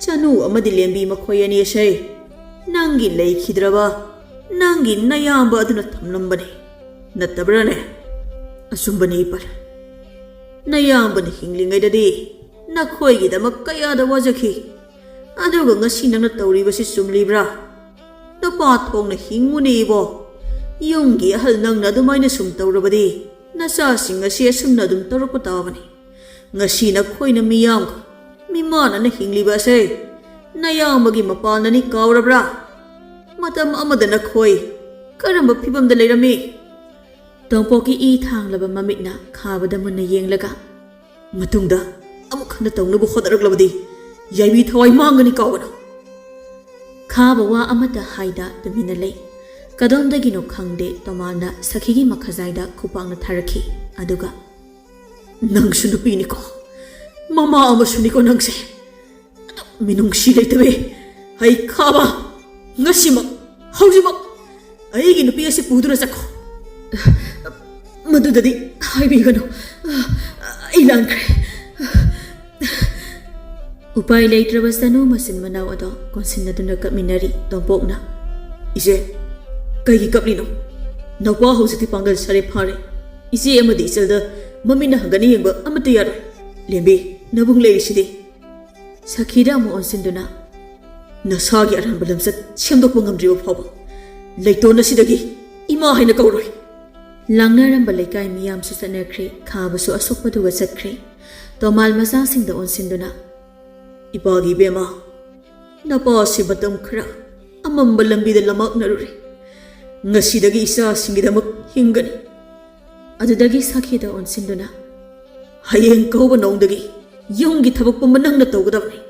ꯆꯅꯨ ꯑꯃꯗꯤ ꯂꯦꯝꯕꯤ ꯃꯈꯣꯏ ꯑꯅꯤ ꯑꯁꯦ ꯅꯪꯒꯤ ꯂꯩꯈꯤꯗ꯭ꯔꯕ ꯅꯪꯒꯤ ꯅꯌꯥꯝꯕ ꯑꯗꯨꯅ ꯊꯝꯂꯝꯕꯅꯤ, ꯅꯠꯇꯕ꯭ꯔꯥꯅꯦ?" "ꯑꯆꯨꯝꯕꯅꯤ, ꯏꯄꯥ꯫ ꯅꯌꯥꯝꯕꯅ ꯍꯤꯡꯂꯤꯉꯩꯗꯗꯤ ꯅꯈꯣꯏꯒꯤꯗꯃꯛ ꯀꯌꯥꯗ ꯋꯥꯖꯈꯤ꯫ ꯑꯗꯨꯒ ꯉꯁꯤ ꯅꯪꯅ ꯇꯧꯔꯤꯕꯁꯤ ꯆꯨꯝꯂꯤꯕ꯭ꯔꯥ? ꯅꯄꯥ ꯊꯣꯡꯅ ꯍꯤꯡꯉꯨꯅꯦ ꯏꯕꯣ꯫ ꯌꯨꯝꯒꯤ ꯑꯍꯜ ꯅꯪꯅ ꯑꯗꯨꯃꯥꯏꯅ ꯁꯨꯝ ꯇꯧꯔꯕꯗꯤ ꯅꯆꯥꯁꯤꯡ ꯑꯁꯤ ꯑꯁꯨꯝꯅ ꯑꯗꯨꯝ ꯇꯧꯔꯛꯄ ꯇꯥꯕꯅꯤ꯫ ꯉꯁꯤ ꯅꯈꯣꯏꯅ ꯃꯤꯌꯥꯝꯒ ꯃꯤꯃꯥꯟꯅꯅ ꯍꯤꯡꯂꯤꯕ ꯑꯁꯦ ꯅꯌꯥꯝꯕꯒꯤ ꯃꯄꯥꯜꯅꯅꯤ ꯀꯥꯎꯔꯕ꯭ꯔꯥ? ꯃꯇꯝ ꯑꯃꯗ ꯅꯈꯣꯏ ꯀꯔꯝꯕ ꯐꯤꯕꯝꯗ ꯂꯩꯔꯝꯃꯤ? ꯇꯣꯝꯄꯣꯛꯀꯤ ꯏ ꯊꯥꯡꯂꯕ ꯃꯃꯤꯠꯅ ꯈꯥꯕꯗ ꯃꯨꯟꯅ ꯌꯦꯡꯂꯒ, "ꯃꯇꯨꯡꯗ ꯑꯃꯨꯛ ꯍꯟꯅ ꯇꯧꯅꯕ ꯍꯣꯠꯅꯔꯛꯂꯕꯗꯤ ꯌꯥꯏꯕꯤ ꯊꯋꯥꯏ ꯃꯥꯡꯒꯅꯤ ꯀꯥꯎꯒꯅꯨ!" ꯈꯥꯕ ꯋꯥ ꯑꯃꯠꯇ ꯍꯥꯏꯗ ꯇꯨꯃꯤꯟꯅ ꯂꯩ꯫ ꯀꯗꯣꯝꯗꯒꯤꯅꯣ ꯈꯪꯗꯦ, ꯇꯣꯃꯥꯜꯅ ꯁꯈꯤꯒꯤ ꯃꯈꯖꯥꯏꯗ ꯈꯨꯄꯥꯛꯅ ꯊꯥꯔꯛꯈꯤ꯫ ꯑꯗꯨꯒ, "ꯅꯪꯁꯨ ꯅꯨꯄꯤꯅꯤꯀꯣ, ꯃꯃꯥ ꯑꯃꯁꯨꯅꯤꯀꯣ ꯅꯪꯁꯦ꯫ ꯑꯗꯨ ꯃꯤꯅꯨꯡꯁꯤ ꯂꯩꯇꯕꯤ꯫ ꯍꯩ ꯈꯥꯕ, ꯉꯁꯤꯃꯛ, ꯍꯧꯖꯤꯛꯃꯛ ꯑꯩꯒꯤ ꯅꯨꯄꯤ ꯑꯁꯤ ꯄꯨꯗꯨꯅ ꯆꯠꯈꯣ꯫ ꯃꯗꯨꯗꯗꯤ ꯍꯥꯏꯕꯤꯒꯅꯨ꯫ ꯑꯩ ꯂꯥꯟꯈ꯭ꯔꯦ꯫" ꯎꯄꯥꯏ ꯂꯩꯇ꯭ꯔꯕ ꯆꯅꯨ ꯃꯆꯤꯟ ꯃꯅꯥꯎ ꯑꯗꯣ ꯀꯣꯟꯁꯤꯟꯅꯗꯨꯅ ꯀꯞꯃꯤꯟꯅꯔꯤ꯫ ꯇꯣꯝꯄꯣꯛꯅ, "ꯏꯆꯦ, ꯀꯩꯒꯤ ꯀꯞꯂꯤꯅꯣ? ꯅꯧꯄꯥ ꯍꯧꯖꯤꯛꯇꯤ ꯄꯥꯡꯒꯜ ꯁꯥꯔꯦ ꯐꯥꯔꯦ꯫ ꯏꯆꯦ ꯑꯃꯗꯤ ꯏꯆꯜꯗ ꯃꯃꯤꯠꯅ ꯍꯟꯒꯠꯅ ꯌꯦꯡꯕ ꯑꯃꯠꯇ ꯌꯥꯔꯣꯏ꯫ ꯂꯦꯝꯕꯤ, ꯅꯕꯨꯡ ꯂꯩꯔꯤꯁꯤꯗꯤ?" ꯁꯈꯤꯗ ꯑꯃꯨꯛ ꯑꯣꯟꯁꯤꯟꯗꯨꯅ, "ꯅꯁꯥꯒꯤ ꯑꯔꯥꯟꯕ ꯂꯝꯆꯠ ꯁꯦꯝꯗꯣꯛꯄ ꯉꯝꯗ꯭ꯔꯤꯕ ꯐꯥꯎꯕ ꯂꯩꯇꯣꯟ ꯑꯁꯤꯗꯒꯤ ꯏꯃꯥ ꯍꯥꯏꯅ ꯀꯧꯔꯣꯏ꯫" ꯂꯥꯡꯅꯔꯝꯕ ꯂꯩꯀꯥꯏ ꯃꯤꯌꯥꯝꯁꯨ ꯆꯠꯅꯈ꯭ꯔꯦ꯫ ꯈꯥꯕꯁꯨ ꯑꯁꯣꯛꯄꯗꯨꯒ ꯆꯠꯈ꯭ꯔꯦ꯫ ꯇꯣꯃꯥꯜ ꯃꯆꯥꯁꯤꯡꯗ ꯑꯣꯟꯁꯤꯟꯗꯨꯅ, "ꯏꯄꯥꯒꯤ ꯏꯕꯦꯝꯃ, ꯅꯄꯥꯁꯤ ꯃꯇꯝ ꯈꯔ ꯑꯃꯝꯕ ꯂꯝꯕꯤꯗ ꯂꯝꯃꯥꯛꯅꯔꯨꯔꯦ꯫ ꯉꯁꯤꯗꯒꯤ ꯏꯆꯥꯁꯤꯡꯒꯤꯗꯃꯛ ꯍꯤꯡꯒꯅꯤ꯫" ꯑꯗꯨꯗꯒꯤ ꯁꯈꯤꯗ ꯑꯣꯟꯁꯤꯟꯗꯨꯅ, "ꯍꯌꯦꯡ ꯀꯧꯕ ꯅꯣꯡꯗꯒꯤ ꯌꯨꯝꯒꯤ ꯊꯕꯛ ꯄꯨꯝꯕ ꯅꯪꯅ ꯇꯧꯒꯗꯕꯅꯤ꯫"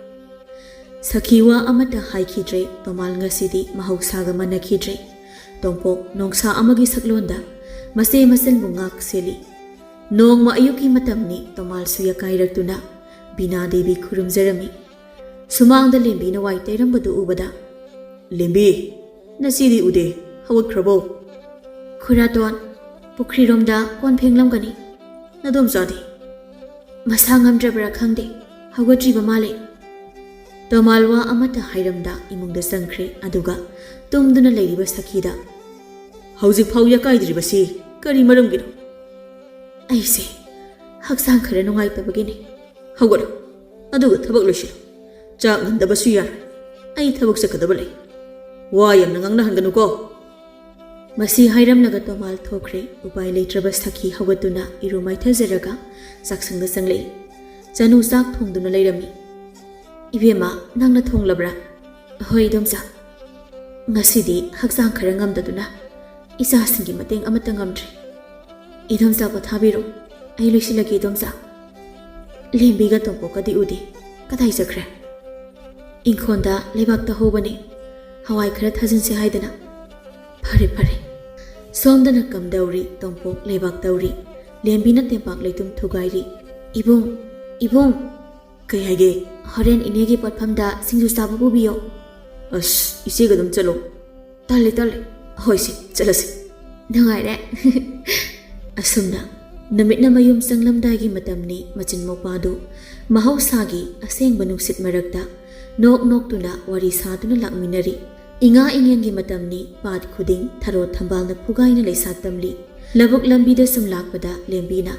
ꯁꯈꯤ ꯋꯥ ꯑꯃꯠꯇ ꯍꯥꯏꯈꯤꯗ꯭ꯔꯦ꯫ ꯇꯣꯃꯥꯜ ꯉꯁꯤꯗꯤ ꯃꯍꯧꯁꯥꯒ ꯃꯥꯟꯅꯈꯤꯗ꯭ꯔꯦ꯫ ꯇꯣꯝꯄꯣꯛ ꯅꯣꯡꯁꯥ ꯑꯃꯒꯤ ꯁꯛꯂꯣꯟꯗ ꯃꯆꯦ ꯃꯆꯟꯕꯨ ꯉꯥꯛ ꯁꯦꯜꯂꯤ꯫ ꯅꯣꯡꯃ ꯑꯌꯨꯛꯀꯤ ꯃꯇꯝꯅꯤ꯫ ꯇꯣꯃꯥꯜꯁꯨ ꯌꯥꯀꯥꯏꯔꯛꯇꯨꯅ ꯕꯤꯅꯥ ꯗꯦꯕꯤ ꯈꯨꯔꯨꯝꯖꯔꯝꯃꯤ꯫ ꯁꯨꯃꯥꯡꯗ ꯂꯦꯝꯕꯤꯅ ꯋꯥꯏ ꯇꯩꯔꯝꯕꯗꯨ ꯎꯕꯗ, "ꯂꯦꯝꯕꯤ, ꯅꯆꯦꯗꯤ ꯎꯗꯦ, ꯍꯧꯒꯠꯈ꯭ꯔꯕꯣ?" "ꯈꯨꯔꯥꯇꯣꯟ, ꯄꯨꯈ꯭ꯔꯤꯔꯣꯝꯗ ꯀꯣꯟ ꯐꯦꯡꯂꯝꯒꯅꯤ꯫" "ꯅꯗꯣꯝꯆꯥꯗꯤ?" "ꯃꯁꯥ ꯉꯝꯗ꯭ꯔꯕ꯭ꯔꯥ ꯈꯪꯗꯦ, ꯍꯧꯒꯠꯇ꯭ꯔꯤꯕ ꯃꯥꯜꯂꯦ꯫" ꯇꯣꯃꯥꯜ ꯋꯥ ꯑꯃꯠꯇ ꯍꯥꯏꯔꯝꯗ ꯏꯃꯨꯡꯗ ꯆꯪꯈ꯭ꯔꯦ꯫ ꯑꯗꯨꯒ ꯇꯨꯝꯗꯨꯅ ꯂꯩꯔꯤꯕ ꯁꯈꯤꯗ, "ꯍꯧꯖꯤꯛꯐꯥꯎ ꯌꯥꯀꯥꯏꯗ꯭ꯔꯤꯕꯁꯤ ꯀꯔꯤ ꯃꯔꯝꯒꯤꯅꯣ?" "ꯑꯩꯁꯦ ꯍꯛꯆꯥꯡ ꯈꯔ ꯅꯨꯡꯉꯥꯏꯇꯕꯒꯤꯅꯤ꯫" "ꯍꯧꯒꯠꯂꯣ, ꯑꯗꯨꯒ ꯊꯕꯛ ꯂꯣꯏꯁꯤꯜꯂꯨ꯫ "ꯆꯥꯛ ꯉꯟꯗꯕꯁꯨ ꯌꯥꯔꯣꯏ, ꯑꯩ ꯊꯕꯛ ꯆꯠꯀꯗꯕ ꯂꯩ꯫ ꯋꯥ ꯌꯥꯝꯅ ꯉꯥꯡꯅꯍꯟꯒꯅꯨꯀꯣ꯫" ꯃꯁꯤ ꯍꯥꯏꯔꯝꯂꯒ ꯇꯣꯃꯥꯜ ꯊꯣꯛꯈ꯭ꯔꯦ꯫ ꯎꯄꯥꯏ ꯂꯩꯇ꯭ꯔꯕ ꯁꯈꯤ ꯍꯧꯒꯠꯇꯨꯅ ꯏꯔꯨ ꯃꯥꯏꯊꯖꯔꯒ ꯆꯥꯛꯁꯪꯗ ꯆꯪꯂꯛꯏ꯫ ꯆꯅꯨ ꯆꯥꯛ ꯊꯣꯡꯗꯨꯅ ꯂꯩꯔꯝꯃꯤ꯫ "ꯏꯕꯦꯝꯃ, ꯅꯪꯅ ꯊꯣꯡꯂꯕ꯭ꯔꯥ?" "ꯍꯣꯏ, ꯏꯗꯣꯝꯆꯥ꯫ ꯉꯁꯤꯗꯤ ꯍꯛꯆꯥꯡ ꯈꯔ ꯉꯝꯗꯗꯨꯅ ꯏꯆꯥꯁꯤꯡꯒꯤ ꯃꯇꯦꯡ ꯑꯃꯠꯇ ꯉꯝꯗ꯭ꯔꯤ꯫ ꯏꯗꯣꯝꯆꯥ ꯄꯣꯊꯥꯕꯤꯔꯣ, ꯑꯩ ꯂꯣꯏꯁꯤꯜꯂꯒꯦ, ꯏꯗꯣꯝꯆꯥ꯫ ꯂꯦꯝꯕꯤꯒ ꯇꯣꯝꯄꯣꯛꯀꯗꯤ ꯎꯗꯦ, ꯀꯗꯥꯏ ꯆꯠꯈ꯭ꯔꯦ?" "ꯏꯪꯈꯣꯜꯗ ꯂꯩꯕꯥꯛ ꯇꯧꯍꯧꯕꯅꯦ, ꯍꯋꯥꯏ ꯈꯔ ꯊꯥꯖꯤꯟꯁꯦ ꯍꯥꯏꯗꯅ꯫" "ꯐꯔꯦ, ꯐꯔꯦ꯫" ꯁꯣꯝꯗꯅ ꯀꯝꯗꯧꯔꯤ, ꯇꯣꯝꯄꯣꯛ ꯂꯩꯕꯥꯛ ꯇꯧꯔꯤ꯫ ꯂꯦꯝꯕꯤꯅ ꯇꯦꯝꯄꯥꯛ ꯂꯩꯇꯨꯝ ꯊꯨꯒꯥꯏꯔꯤ꯫ "ꯏꯕꯨꯡ, ꯏꯕꯨꯡ!" "ꯀꯩ ꯍꯥꯏꯒꯦ?" "ꯍꯣꯔꯦꯟ ꯏꯅꯦꯒꯤ ꯄꯣꯠꯐꯝꯗ ꯁꯤꯡꯖꯨ ꯆꯥꯕ ꯄꯨꯕꯤꯌꯣ꯫" "ꯑꯁ, ꯏꯆꯦꯒ ꯑꯗꯨꯝ ꯆꯠꯂꯣ꯫" "ꯇꯜꯂꯦ, ꯇꯜꯂꯦ꯫" "ꯍꯣꯏꯁꯦ, ꯆꯠꯂꯁꯦ꯫" "ꯅꯨꯡꯉꯥꯏꯔꯦ꯫" ꯑꯁꯨꯝꯅ ꯅꯨꯃꯤꯠꯅ ꯃꯌꯨꯝ ꯆꯪꯂꯝꯗꯥꯏꯒꯤ ꯃꯇꯝꯅꯤ꯫ ꯃꯆꯤꯟ ꯃꯧꯄꯥꯗꯨ ꯃꯍꯧꯁꯥꯒꯤ ꯑꯁꯦꯡꯕ ꯅꯨꯡꯁꯤꯠ ꯃꯔꯛꯇ ꯅꯣꯛ ꯅꯣꯛꯇꯨꯅ ꯋꯥꯔꯤ ꯁꯥꯗꯨꯅ ꯂꯥꯛꯃꯤꯟꯅꯔꯤ꯫ ꯏꯉꯥ ꯏꯉꯦꯟꯒꯤ ꯃꯇꯝꯅꯤ꯫ ꯄꯥꯠ ꯈꯨꯗꯤꯡ ꯊꯔꯣ ꯊꯝꯕꯥꯜꯅ ꯐꯨꯒꯥꯏꯅ ꯂꯩꯁꯥ ꯇꯝꯂꯤ꯫ ꯂꯧꯕꯨꯛ ꯂꯝꯕꯤꯗ ꯁꯨꯝ ꯂꯥꯛꯄꯗ ꯂꯦꯝꯕꯤꯅ,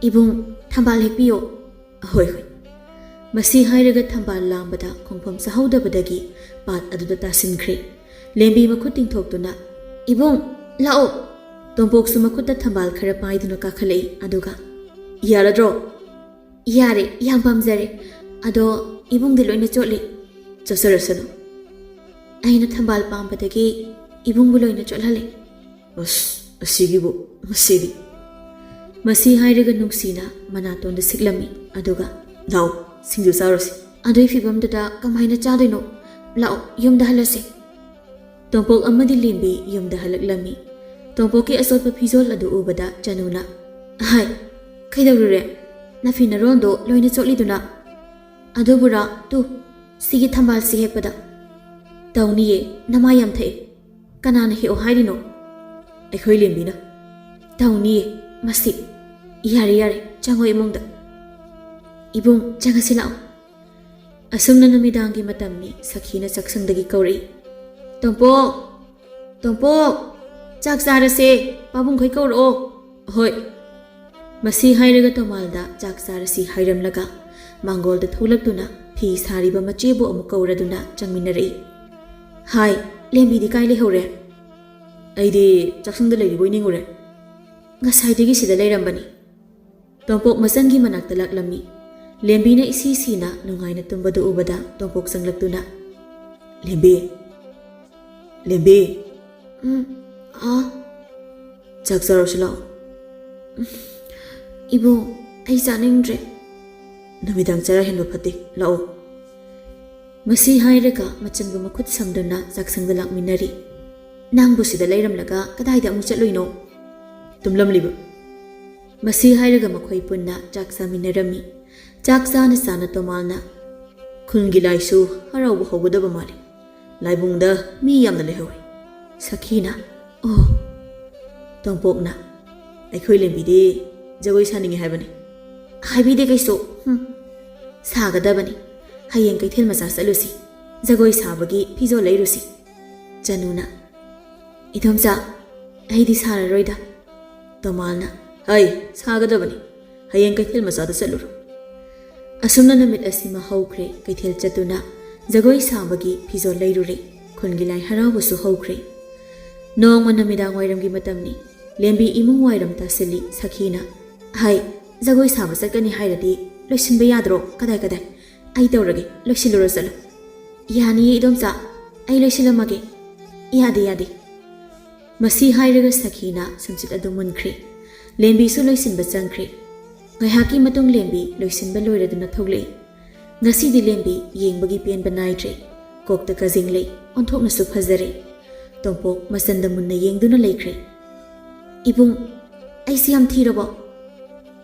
"ꯏꯕꯨꯡ, ꯊꯝꯕꯥꯜ ꯍꯦꯛꯄꯤꯌꯣ꯫" "ꯍꯣꯏ, ꯍꯣꯏ꯫" ꯃꯁꯤ ꯍꯥꯏꯔꯒ ꯊꯝꯕꯥꯜ ꯂꯥꯝꯕꯗ ꯈꯣꯡꯐꯝ ꯆꯥꯍꯧꯗꯕꯗꯒꯤ ꯄꯥꯠ ꯑꯗꯨꯗ ꯇꯥꯁꯤꯟꯈ꯭ꯔꯦ꯫ ꯂꯦꯝꯕꯤ ꯃꯈꯨꯠ ꯇꯤꯡꯊꯣꯛꯇꯨꯅ, "ꯏꯕꯨꯡ, ꯂꯥꯛꯑꯣ꯫" ꯇꯣꯝꯄꯣꯛꯁꯨ ꯃꯈꯨꯠꯇ ꯊꯝꯕꯥꯜ ꯈꯔ ꯄꯥꯏꯗꯨꯅ ꯀꯥꯈꯠꯂꯛꯏ꯫ ꯑꯗꯨꯒ, "ꯌꯥꯔꯗ꯭ꯔꯣ?" "ꯌꯥꯔꯦ, ꯌꯥꯝ ꯄꯥꯝꯖꯔꯦ꯫ ꯑꯗꯣ ꯏꯕꯨꯡꯗꯤ ꯂꯣꯏꯅ ꯆꯣꯠꯂꯤ꯫" "ꯆꯣꯠꯆꯔꯁꯅꯨ꯫ ꯑꯩꯅ ꯊꯝꯕꯥꯜ ꯄꯥꯝꯕꯗꯒꯤ ꯏꯕꯨꯡꯕꯨ ꯂꯣꯏꯅ ꯆꯣꯠꯍꯜꯂꯦ꯫" "ꯑꯁ, ꯑꯁꯤꯒꯤꯕꯨ, ꯃꯁꯤꯗꯤ꯫" ꯃꯁꯤ ꯍꯥꯏꯔꯒ ꯅꯨꯡꯁꯤꯅ ꯃꯅꯥꯇꯣꯟꯗ ꯁꯤꯛꯂꯝꯃꯤ꯫ ꯑꯗꯨꯒ, "ꯂꯥꯛꯑꯣ, ꯁꯤꯡꯖꯨ ꯆꯥꯔꯨꯁꯤ꯫" "ꯑꯗꯨꯒꯤ ꯐꯤꯕꯝꯗꯨꯗ ꯀꯃꯥꯏꯅ ꯆꯥꯗꯣꯏꯅꯣ? ꯂꯥꯛꯑꯣ, ꯌꯨꯝꯗ ꯍꯜꯂꯁꯦ꯫" ꯇꯣꯝꯄꯣꯛ ꯑꯃꯗꯤ ꯂꯦꯝꯕꯤ ꯌꯨꯝꯗ ꯍꯜꯂꯛꯂꯝꯃꯤ꯫ ꯇꯣꯝꯄꯣꯛꯀꯤ ꯑꯆꯣꯠꯄ ꯐꯤꯖꯣꯜ ꯑꯗꯨ ꯎꯕꯗ ꯆꯅꯨꯅ, "ꯍꯥꯏ, ꯀꯩꯗꯧꯔꯨꯔꯦ? ꯅꯐꯤ ꯅꯔꯣꯟꯗꯣ ꯂꯣꯏꯅ ꯆꯣꯠꯂꯤꯗꯨꯅ?" "ꯑꯗꯨꯕꯨꯔꯥ, ꯇꯨ, ꯁꯤꯒꯤ ꯊꯝꯕꯥꯜꯁꯤ ꯍꯦꯛꯄꯗ꯫" "ꯇꯧꯅꯤꯌꯦ, ꯅꯃꯥꯏ ꯌꯥꯝ ꯊꯛꯑꯦ꯫ ꯀꯅꯥꯅ ꯍꯦꯛꯑꯣ ꯍꯥꯏꯔꯤꯅꯣ?" "ꯑꯩꯈꯣꯏ ꯂꯦꯝꯕꯤꯅ꯫" "ꯇꯧꯅꯤꯌꯦ ꯃꯁꯤ꯫ ꯌꯥꯔꯦ, ꯌꯥꯔꯦ, ꯆꯪꯉꯣ ꯏꯃꯨꯡꯗ꯫ ꯏꯕꯨꯡ, ꯆꯪꯉꯁꯤ ꯂꯥꯛꯑꯣ꯫" ꯑꯁꯨꯝꯅ ꯅꯨꯃꯤꯗꯥꯡꯒꯤ ꯃꯇꯝꯅꯤ꯫ ꯁꯈꯤꯅ ꯆꯥꯛꯁꯪꯗꯒꯤ ꯀꯧꯔꯛꯏ, "ꯇꯣꯝꯄꯣꯛ! ꯇꯣꯝꯄꯣꯛ! ꯆꯥꯛ ꯆꯥꯔꯁꯦ꯫ ꯄꯥꯕꯨꯡꯈꯣꯏ ꯀꯧꯔꯛꯑꯣ꯫" "ꯍꯣꯏ꯫" ꯃꯁꯤ ꯍꯥꯏꯔꯒ ꯇꯣꯃꯥꯜꯗ ꯆꯥꯛ ꯆꯥꯔꯁꯤ ꯍꯥꯏꯔꯝꯂꯒ ꯃꯥꯡꯒꯣꯜꯗ ꯊꯣꯛꯂꯛꯇꯨꯅ ꯐꯤ ꯁꯥꯔꯤꯕ ꯃꯆꯦꯕꯨ ꯑꯃꯨꯛ ꯀꯧꯔꯗꯨꯅ ꯆꯪꯃꯤꯟꯅꯔꯛꯏ꯫ "ꯍꯥꯏ, ꯂꯦꯝꯕꯤꯗꯤ ꯀꯥꯏ ꯂꯩꯍꯧꯔꯦ?" "ꯑꯩꯗꯤ ꯆꯥꯛꯁꯪꯗ ꯂꯩꯔꯤꯕꯣꯏ ꯅꯤꯡꯉꯨꯔꯦ꯫ ꯉꯁꯥꯏꯗꯒꯤ ꯁꯤꯗ ꯂꯩꯔꯝꯕꯅꯤ꯫" ꯇꯣꯝꯄꯣꯛ ꯃꯆꯟꯒꯤ ꯃꯅꯥꯛꯇ ꯂꯥꯛꯂꯝꯃꯤ꯫ ꯂꯦꯝꯕꯤꯅ ꯏꯁꯤ ꯁꯤꯅ ꯅꯨꯡꯉꯥꯏꯅ ꯇꯨꯝꯕꯗꯨ ꯎꯕꯗ ꯇꯣꯝꯄꯣꯛ ꯆꯪꯂꯛꯇꯨꯅ, "ꯂꯦꯝꯕꯤ, ꯂꯦꯝꯕꯤ!" "ꯎꯝ, ꯑꯥ?" "ꯆꯥꯛ ꯆꯥꯔꯨꯁꯤ ꯂꯥꯛꯑꯣ꯫" "ꯎꯝ, ꯏꯕꯨꯡ, ꯑꯩ ꯆꯥꯅꯤꯡꯗ꯭ꯔꯦ꯫" "ꯅꯨꯃꯤꯗꯥꯡ ꯆꯔꯥ ꯍꯦꯟꯕ ꯐꯠꯇꯦ, ꯂꯥꯛꯑꯣ꯫" ꯃꯁꯤ ꯍꯥꯏꯔꯒ ꯃꯆꯟꯕꯨ ꯃꯈꯨꯠ ꯁꯝꯗꯨꯅ ꯆꯥꯛꯁꯪꯗ ꯂꯥꯛꯃꯤꯟꯅꯔꯤ꯫ "ꯅꯪꯕꯨ ꯁꯤꯗ ꯂꯩꯔꯝꯂꯒ ꯀꯗꯥꯏꯗ ꯑꯃꯨꯛ ꯆꯠꯂꯨꯏꯅꯣ?" "ꯇꯨꯝꯂꯝꯂꯤꯕ꯫" ꯃꯁꯤ ꯍꯥꯏꯔꯒ ꯃꯈꯣꯏ ꯄꯨꯟꯅ ꯆꯥꯛ ꯆꯥꯃꯤꯟꯅꯔꯝꯃꯤ꯫ ꯆꯥꯛ ꯆꯥꯅ ꯆꯥꯅ ꯇꯣꯃꯥꯜꯅ, "ꯈꯨꯜꯒꯤ ꯂꯥꯏꯁꯨ ꯍꯔꯥꯎꯕ ꯍꯧꯒꯗꯕ ꯃꯥꯜꯂꯤ꯫ ꯂꯥꯏꯕꯨꯡꯗ ꯃꯤ ꯌꯥꯝꯅ ꯂꯩꯍꯧꯏ꯫" ꯁꯈꯤꯅ, "ꯑꯣ꯫" ꯇꯣꯝꯄꯣꯛꯅ, "ꯑꯩꯈꯣꯏ ꯂꯦꯝꯕꯤꯗꯤ ꯖꯒꯣꯏ ꯁꯥꯅꯤꯡꯉꯤ ꯍꯥꯏꯕꯅꯤ꯫" "ꯍꯥꯏꯕꯤꯗꯦ ꯀꯩꯁꯨ꯫ ꯍꯨꯝ꯫ ꯁꯥꯒꯗꯕꯅꯤ꯫ ꯍꯌꯦꯡ ꯀꯩꯊꯦꯜ ꯃꯆꯥ ꯆꯠꯂꯨꯁꯤ꯫ ꯖꯒꯣꯏ ꯁꯥꯕꯒꯤ ꯐꯤꯖꯣꯜ ꯂꯩꯔꯨꯁꯤ꯫" ꯆꯅꯨꯅ, "ꯏꯗꯣꯝꯆꯥ, ꯑꯩꯗꯤ ꯁꯥꯔꯔꯣꯏꯗ꯫" ꯇꯣꯃꯥꯜꯅ, "ꯍꯩ, ꯁꯥꯒꯗꯕꯅꯤ꯫ ꯍꯌꯦꯡ ꯀꯩꯊꯦꯜ ꯃꯆꯥꯗ ꯆꯠꯂꯨꯔꯣ꯫" ꯑꯁꯨꯝꯅ ꯅꯨꯃꯤꯠ ꯑꯁꯤꯃ ꯍꯧꯈ꯭ꯔꯦ꯫ ꯀꯩꯊꯦꯜ ꯆꯠꯇꯨꯅ ꯖꯒꯣꯏ ꯁꯥꯕꯒꯤ ꯐꯤꯖꯣꯜ ꯂꯩꯔꯨꯔꯦ꯫ ꯈꯨꯜꯒꯤ ꯂꯥꯏ ꯍꯔꯥꯎꯕꯁꯨ ꯍꯧꯈ꯭ꯔꯦ꯫ ꯅꯣꯡꯃ ꯅꯨꯃꯤꯗꯥꯡ ꯋꯥꯏꯔꯝꯒꯤ ꯃꯇꯝꯅꯤ꯫ ꯂꯦꯝꯕꯤ ꯏꯃꯨꯡ ꯋꯥꯏꯔꯝ ꯇꯥꯁꯤꯜꯂꯤ꯫ ꯁꯈꯤꯅ, "ꯍꯥꯏ, ꯖꯒꯣꯏ ꯁꯥꯕ ꯆꯠꯀꯅꯤ ꯍꯥꯏꯔꯗꯤ ꯂꯣꯏꯁꯤꯟꯕ ꯌꯥꯗ꯭ꯔꯣ? ꯀꯗꯥꯏ ꯀꯗꯥꯏ? ꯑꯩ ꯇꯧꯔꯒꯦ, ꯂꯣꯏꯁꯤꯜꯂꯨꯔꯣ ꯆꯠꯂꯣ꯫" "ꯌꯥꯅꯤꯌꯦ ꯏꯗꯣꯝꯆꯥ, ꯑꯩ ꯂꯣꯏꯁꯤꯜꯂꯝꯃꯒꯦ꯫" "ꯌꯥꯗꯦ, ꯌꯥꯗꯦ꯫" ꯃꯁꯤ ꯍꯥꯏꯔꯒ ꯁꯈꯤꯅ ꯁꯨꯝꯆꯤꯠ ꯑꯗꯨ ꯃꯨꯟꯈ꯭ꯔꯦ꯫ ꯂꯦꯝꯕꯤꯁꯨ ꯂꯣꯏꯁꯤꯟꯕ ꯆꯪꯈ꯭ꯔꯦ꯫ ꯉꯥꯏꯍꯥꯛꯀꯤ ꯃꯇꯨꯡ ꯂꯦꯝꯕꯤ ꯂꯣꯏꯁꯤꯟꯕ ꯂꯣꯏꯔꯗꯨꯅ ꯊꯣꯛꯂꯛꯏ꯫ ꯉꯁꯤꯗꯤ ꯂꯦꯝꯕꯤ ꯌꯦꯡꯕꯒꯤ ꯄꯦꯟꯕ ꯅꯥꯏꯗ꯭ꯔꯦ꯫ ꯀꯣꯛꯇ ꯀꯥꯖꯤꯡ ꯂꯩ, ꯑꯣꯟꯊꯣꯛꯅꯁꯨ ꯐꯖꯔꯦ꯫ ꯇꯣꯝꯄꯣꯛ ꯃꯆꯟꯗ ꯃꯨꯟꯅ ꯌꯦꯡꯗꯨꯅ ꯂꯩꯈ꯭ꯔꯦ꯫ "ꯏꯕꯨꯡ, ꯑꯩꯁꯤ ꯌꯥꯝ ꯊꯤꯔꯕꯣ?"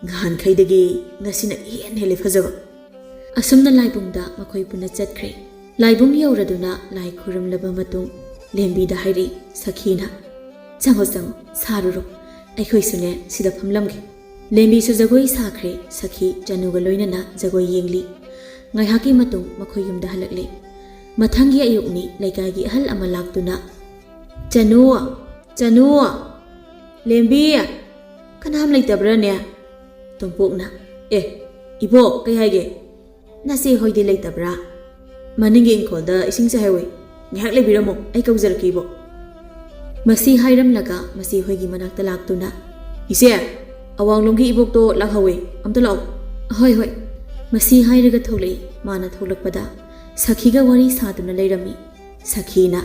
"ꯅꯍꯥꯟꯈꯩꯗꯒꯤ ꯉꯁꯤꯅ ꯏꯍꯦꯟ ꯍꯦꯜꯂꯦ ꯐꯖꯕ꯫" ꯑꯁꯨꯝꯅ ꯂꯥꯏꯕꯨꯡꯗ ꯃꯈꯣꯏ ꯄꯨꯟꯅ ꯆꯠꯈ꯭ꯔꯦ꯫ ꯂꯥꯏꯕꯨꯡ ꯌꯧꯔꯗꯨꯅ ꯂꯥꯏ ꯈꯨꯔꯨꯝꯂꯕ ꯃꯇꯨꯡ ꯂꯦꯝꯕꯤꯗ ꯍꯥꯏꯔꯛꯏ ꯁꯈꯤꯅ, "ꯆꯪꯉꯣ, ꯆꯪꯉꯣ, ꯁꯥꯔꯨꯔꯣ꯫ ꯑꯩꯈꯣꯏꯁꯨꯅꯦ ꯁꯤꯗ ꯐꯝꯂꯝꯒꯦ꯫" ꯂꯦꯝꯕꯤꯁꯨ ꯖꯒꯣꯏ ꯁꯥꯈ꯭ꯔꯦ꯫ ꯁꯈꯤ ꯆꯅꯨꯒ ꯂꯣꯏꯅꯅ ꯖꯒꯣꯏ ꯌꯦꯡꯂꯤ꯫ ꯉꯥꯏꯍꯥꯛꯀꯤ ꯃꯇꯨꯡ ꯃꯈꯣꯏ ꯌꯨꯝꯗ ꯍꯜꯂꯛꯂꯦ꯫ ꯃꯊꯪꯒꯤ ꯑꯌꯨꯛꯅꯤ꯫ ꯂꯩꯀꯥꯏꯒꯤ ꯑꯍꯜ ꯑꯃ ꯂꯥꯛꯇꯨꯅ, "ꯆꯅꯨ, ꯆꯅꯨ, ꯂꯦꯝꯕꯤ, ꯀꯅꯥꯝ ꯂꯩꯇꯕ꯭ꯔꯥꯅꯦ?" ꯇꯣꯝꯄꯣꯛꯅ, "ꯑꯦ, ꯏꯕꯣꯛ, ꯀꯩ ꯍꯥꯏꯒꯦ?" "ꯅꯆꯦ ꯍꯣꯏꯗꯤ ꯂꯩꯇꯕ꯭ꯔꯥ?" "ꯃꯅꯤꯡꯒꯤ ꯏꯪꯈꯣꯜꯗ ꯏꯁꯤꯡ ꯆꯥꯏꯍꯧꯋꯤ꯫ ꯉꯥꯏꯍꯥꯛ ꯂꯩꯕꯤꯔꯝꯃꯣ, ꯑꯩ ꯀꯧꯖꯔꯛꯀꯦ, ꯏꯕꯣꯛ꯫" ꯃꯁꯤ ꯍꯥꯏꯔꯝꯂꯒ ꯃꯆꯦ ꯍꯣꯏꯒꯤ ꯃꯅꯥꯛꯇ ꯂꯥꯛꯇꯨꯅ, "ꯏꯆꯦ, ꯑꯋꯥꯡꯂꯣꯝꯒꯤ ꯏꯕꯣꯛꯇꯣ ꯂꯥꯛꯍꯧꯋꯤ, ꯑꯝꯇ ꯂꯥꯛꯑꯣ꯫" "ꯍꯣꯏ, ꯍꯣꯏ꯫" ꯃꯁꯤ ꯍꯥꯏꯔꯒ ꯊꯣꯛꯂꯛꯏ꯫ ꯃꯥꯅ ꯊꯣꯛꯂꯛꯄꯗ ꯁꯈꯤꯒ ꯋꯥꯔꯤ ꯁꯥꯗꯨꯅ ꯂꯩꯔꯝꯃꯤ꯫ ꯁꯈꯤꯅ,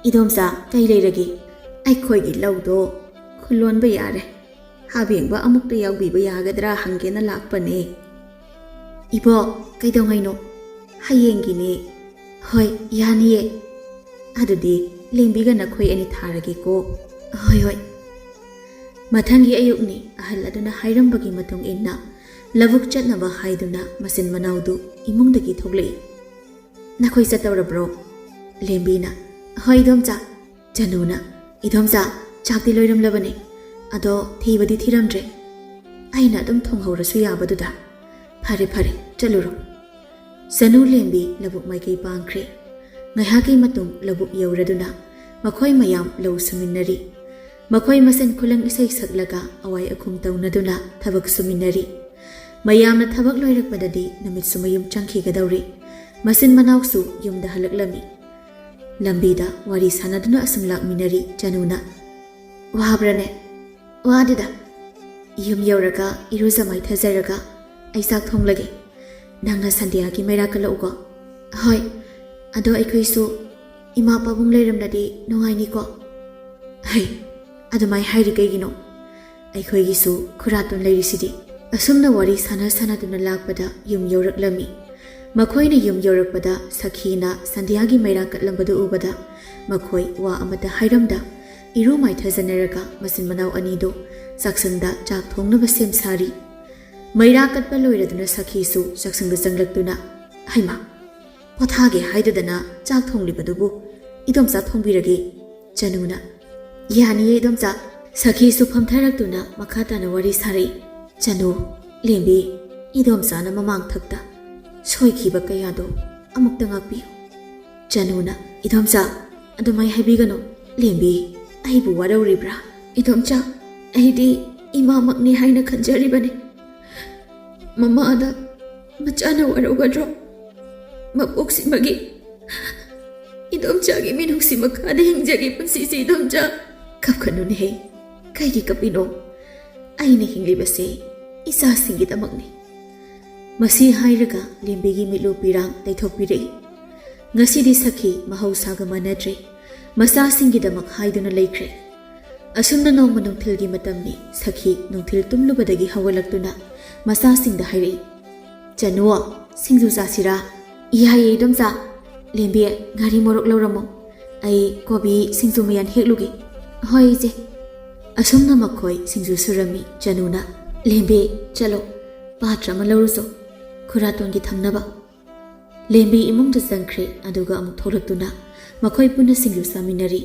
"ꯏꯗꯣꯝꯆꯥ, ꯀꯩ ꯂꯩꯔꯒꯦ?" "ꯑꯩꯈꯣꯏꯒꯤ ꯂꯧꯗꯣ ꯈꯨꯜꯂꯣꯟꯕ ꯌꯥꯔꯦ꯫ ꯍꯥꯕꯦꯡꯕ ꯑꯃꯨꯛꯇ ꯌꯥꯎꯕꯤꯕ ꯌꯥꯒꯗ꯭ꯔꯥ ꯍꯪꯒꯦꯅ ꯂꯥꯛꯄꯅꯦ꯫" "ꯏꯕꯣꯛ, ꯀꯩꯗꯧꯉꯩꯅꯣ?" "ꯍꯌꯦꯡꯒꯤꯅꯦ꯫" "ꯍꯣꯏ, ꯌꯥꯅꯤꯌꯦ꯫" "ꯑꯗꯨꯗꯤ ꯂꯦꯝꯕꯤꯒ ꯅꯈꯣꯏ ꯑꯅꯤ ꯊꯥꯔꯒꯦꯀꯣ꯫" "ꯍꯣꯏ, ꯍꯣꯏ꯫" ꯃꯊꯪꯒꯤ ꯑꯌꯨꯛꯅꯤ꯫ ꯑꯍꯜ ꯑꯗꯨꯅ ꯍꯥꯏꯔꯝꯕꯒꯤ ꯃꯇꯨꯡ ꯏꯟꯅ ꯂꯧꯕꯨꯛ ꯆꯠꯅꯕ ꯍꯥꯏꯗꯨꯅ ꯃꯆꯤꯟ ꯃꯅꯥꯎꯗꯨ ꯏꯃꯨꯡꯗꯒꯤ ꯊꯣꯛꯂꯛꯏ꯫ "ꯅꯈꯣꯏ ꯆꯠꯇꯧꯔꯕ꯭ꯔꯣ?" ꯂꯦꯝꯕꯤꯅ, "ꯍꯣꯏ, ꯏꯗꯣꯝꯆꯥ꯫" ꯆꯅꯨꯅ, "ꯏꯗꯣꯝꯆꯥ, ꯆꯥꯛꯇꯤ ꯂꯣꯏꯔꯝꯂꯕꯅꯦ, ꯑꯗꯣ ꯊꯤꯕꯗꯤ ꯊꯤꯔꯝꯗ꯭ꯔꯦ꯫ ꯑꯩꯅ ꯑꯗꯨꯝ ꯊꯣꯡꯍꯧꯔꯁꯨ ꯌꯥꯕꯗꯨꯗ꯫ ꯐꯔꯦ, ꯐꯔꯦ, ꯆꯠꯂꯨꯔꯣ꯫" ꯆꯅꯨ ꯂꯦꯝꯕꯤ ꯂꯧꯕꯨꯛ ꯃꯥꯏꯀꯩ ꯄꯥꯡꯈ꯭ꯔꯦ꯫ ꯉꯥꯏꯍꯥꯛꯀꯤ ꯃꯇꯨꯡ ꯂꯧꯕꯨꯛ ꯌꯧꯔꯗꯨꯅ ꯃꯈꯣꯏ ꯃꯌꯥꯝ ꯂꯧ ꯁꯨꯃꯤꯟꯅꯔꯤ꯫ ꯃꯈꯣꯏ ꯃꯁꯦꯟ ꯈꯨꯂꯪ ꯏꯁꯩ ꯁꯛꯂꯒ ꯑꯋꯥꯏ ꯑꯈꯨꯝ ꯇꯧꯅꯗꯨꯅ ꯊꯕꯛ ꯁꯨꯃꯤꯟꯅꯔꯤ꯫ ꯃꯌꯥꯝꯅ ꯊꯕꯛ ꯂꯣꯏꯔꯛꯄꯗꯗꯤ ꯅꯨꯃꯤꯠꯁꯨ ꯃꯌꯨꯝ ꯆꯪꯈꯤꯒꯗꯧꯔꯤ꯫ ꯃꯆꯤꯟ ꯃꯅꯥꯎꯁꯨ ꯌꯨꯝꯗ ꯍꯜꯂꯛꯂꯝꯃꯤ꯫ ꯂꯝꯕꯤꯗ ꯋꯥꯔꯤ ꯁꯥꯟꯅꯗꯨꯅ ꯑꯁꯨꯝ ꯂꯥꯛꯃꯤꯟꯅꯔꯤ꯫ ꯆꯅꯨꯅ, "ꯋꯥꯕ꯭ꯔꯅꯦ?" "ꯋꯥꯗꯦꯗ꯫ ꯌꯨꯝ ꯌꯧꯔꯒ ꯏꯔꯨꯖ ꯃꯥꯏꯊꯖꯔꯒ ꯑꯩ ꯆꯥꯛ ꯊꯣꯡꯂꯒꯦ꯫ ꯅꯪꯅ ꯁꯟꯗ꯭ꯌꯥꯒꯤ ꯃꯩꯔꯥ ꯀꯜꯂꯛꯎꯀꯣ꯫" "ꯍꯣꯏ꯫ ꯑꯗꯣ ꯑꯩꯈꯣꯏꯁꯨ ꯏꯃꯥ ꯄꯥꯕꯨꯡ ꯂꯩꯔꯝꯂꯗꯤ ꯅꯨꯡꯉꯥꯏꯅꯤꯀꯣ꯫" "ꯍꯩ, ꯑꯗꯨꯃꯥꯏ ꯍꯥꯏꯔꯤ ꯀꯩꯒꯤꯅꯣ? ꯑꯩꯈꯣꯏꯒꯤꯁꯨ ꯈꯨꯔꯥꯇꯣꯟ ꯂꯩꯔꯤꯁꯤꯗꯤ꯫" ꯑꯁꯨꯝꯅ ꯋꯥꯔꯤ ꯁꯥꯟꯅ ꯁꯥꯟꯅꯗꯨꯅ ꯂꯥꯛꯄꯗ ꯌꯨꯝ ꯌꯧꯔꯛꯂꯝꯃꯤ꯫ ꯃꯈꯣꯏꯅ ꯌꯨꯝ ꯌꯧꯔꯛꯄꯗ ꯁꯈꯤꯅ ꯁꯟꯗ꯭ꯌꯥꯒꯤ ꯃꯩꯔꯥ ꯀꯠꯂꯝꯕꯗꯨ ꯎꯕꯗ ꯃꯈꯣꯏ ꯋꯥ ꯑꯃꯠꯇ ꯍꯥꯏꯔꯝꯗ ꯏꯔꯨ ꯃꯥꯏꯊꯖꯅꯔꯒ ꯃꯆꯤꯟ ꯃꯅꯥꯎ ꯑꯅꯤꯗꯨ ꯆꯥꯛꯁꯪꯗ ꯆꯥꯛ ꯊꯣꯡꯅꯕ ꯁꯦꯝ ꯁꯥꯔꯤ꯫ ꯃꯩꯔꯥ ꯀꯠꯄ ꯂꯣꯏꯔꯗꯨꯅ ꯁꯈꯤꯁꯨ ꯆꯥꯛꯁꯪꯗ ꯆꯪꯂꯛꯇꯨꯅ, "ꯍꯩꯃꯥ, ꯄꯣꯊꯥꯒꯦ ꯍꯥꯏꯗꯗꯅ ꯆꯥꯛ ꯊꯣꯡꯂꯤꯕꯗꯨꯕꯨ ꯏꯗꯣꯝꯆꯥ ꯊꯣꯡꯕꯤꯔꯒꯦ꯫" ꯆꯅꯨꯅ, "ꯌꯥꯅꯤꯌꯦ ꯏꯗꯣꯝꯆꯥ꯫" ꯁꯈꯤꯁꯨ ꯐꯝꯊꯔꯛꯇꯨꯅ ꯃꯈꯥ ꯇꯥꯅ ꯋꯥꯔꯤ ꯁꯥꯔꯛꯏ꯫ "ꯆꯅꯨ, ꯂꯦꯝꯕꯤ, ꯏꯗꯣꯝꯆꯥꯅ ꯃꯃꯥꯡꯊꯛꯇ ꯁꯣꯏꯈꯤꯕ ꯀꯌꯥꯗꯣ ꯑꯃꯨꯛꯇ ꯉꯥꯛꯄꯤꯌꯨ꯫" ꯆꯅꯨꯅ, "ꯏꯗꯣꯝꯆꯥ, ꯑꯗꯨꯃꯥꯏ ꯍꯥꯏꯕꯤꯒꯅꯨ꯫ ꯂꯦꯝꯕꯤ, ꯑꯩꯕꯨ ꯋꯥꯔꯧꯔꯤꯕ꯭ꯔꯥ?" "ꯏꯗꯣꯝꯆꯥ, ꯑꯩꯗꯤ ꯏꯃꯥꯃꯛꯅꯤ ꯍꯥꯏꯅ ꯈꯟꯖꯔꯤꯕꯅꯤ꯫ ꯃꯃꯥꯗ ꯃꯆꯥꯅ ꯋꯥꯔꯧꯒꯗ꯭ꯔꯣ? ꯃꯄꯣꯛꯁꯤꯃꯒꯤ ꯏꯗꯣꯝꯆꯥꯒꯤ ꯃꯤꯅꯨꯡꯁꯤ ꯃꯈꯥꯗ ꯍꯤꯡꯖꯒꯦ ꯄꯨꯟꯁꯤꯁꯦ, ꯏꯗꯣꯝꯆꯥ꯫ ꯀꯞꯀꯅꯨꯅꯦꯍꯦ꯫ ꯀꯩꯒꯤ ꯀꯞꯄꯤꯅꯣ? ꯑꯩꯅ ꯍꯤꯡꯂꯤꯕꯁꯦ ꯏꯆꯥꯁꯤꯡꯒꯤꯗꯃꯛꯅꯤ꯫ ꯃꯁꯤ ꯍꯥꯏꯔꯒ ꯂꯦꯝꯕꯤꯒꯤ ꯃꯤꯠꯂꯨ ꯄꯤꯔꯥꯡ ꯇꯩꯊꯣꯛꯄꯤꯔꯛꯏ꯫ ꯉꯁꯤꯗꯤ ꯁꯈꯤ ꯃꯍꯧꯁꯥꯒ ꯃꯥꯟꯅꯗ꯭ꯔꯦ꯫ ꯃꯆꯥꯁꯤꯡꯒꯤꯗꯃꯛ ꯍꯥꯏꯗꯨꯅ ꯂꯩꯈ꯭ꯔꯦ꯫ ꯑꯁꯨꯝꯅ ꯅꯣꯡꯃ ꯅꯨꯡꯊꯤꯜꯒꯤ ꯃꯇꯝꯅꯤ꯫ ꯁꯈꯤ ꯅꯨꯡꯊꯤꯜ ꯇꯨꯝꯂꯨꯕꯗꯒꯤ ꯍꯧꯒꯠꯂꯛꯇꯨꯅ ꯃꯆꯥꯁꯤꯡꯗ ꯍꯥꯏꯔꯛꯏ, "ꯆꯅꯨ, ꯁꯤꯡꯖꯨ ꯆꯥꯁꯤꯔꯥ?" "ꯌꯥꯏꯌꯦ, ꯏꯗꯣꯝꯆꯥ꯫ ꯂꯦꯝꯕꯤ, ꯉꯥꯔꯤ ꯃꯣꯔꯣꯛ ꯂꯧꯔꯝꯃꯣ꯫ ꯑꯩ ꯀꯣꯕꯤ ꯁꯤꯡꯖꯨ ꯃꯌꯥꯟ ꯍꯦꯛꯂꯨꯒꯦ꯫" "ꯍꯣꯏ, ꯏꯆꯦ꯫" ꯑꯁꯨꯝꯅ ꯃꯈꯣꯏ ꯁꯤꯡꯖꯨ ꯁꯨꯔꯝꯃꯤ꯫ ꯆꯅꯨꯅ, "ꯂꯦꯝꯕꯤ, ꯆꯠꯂꯣ, ꯄꯥꯇ꯭ꯔ ꯑꯃ ꯂꯧꯔꯨꯆꯣ, ꯈꯨꯔꯥꯇꯣꯟꯒꯤ ꯊꯝꯅꯕ꯫" ꯂꯦꯝꯕꯤ ꯏꯃꯨꯡꯗ ꯆꯪꯈ꯭ꯔꯦ, ꯑꯗꯨꯒ ꯑꯃꯨꯛ ꯊꯣꯛꯂꯛꯇꯨꯅ ꯃꯈꯣꯏ ꯄꯨꯟꯅ ꯁꯤꯡꯖꯨ ꯆꯥꯃꯤꯟꯅꯔꯤ꯫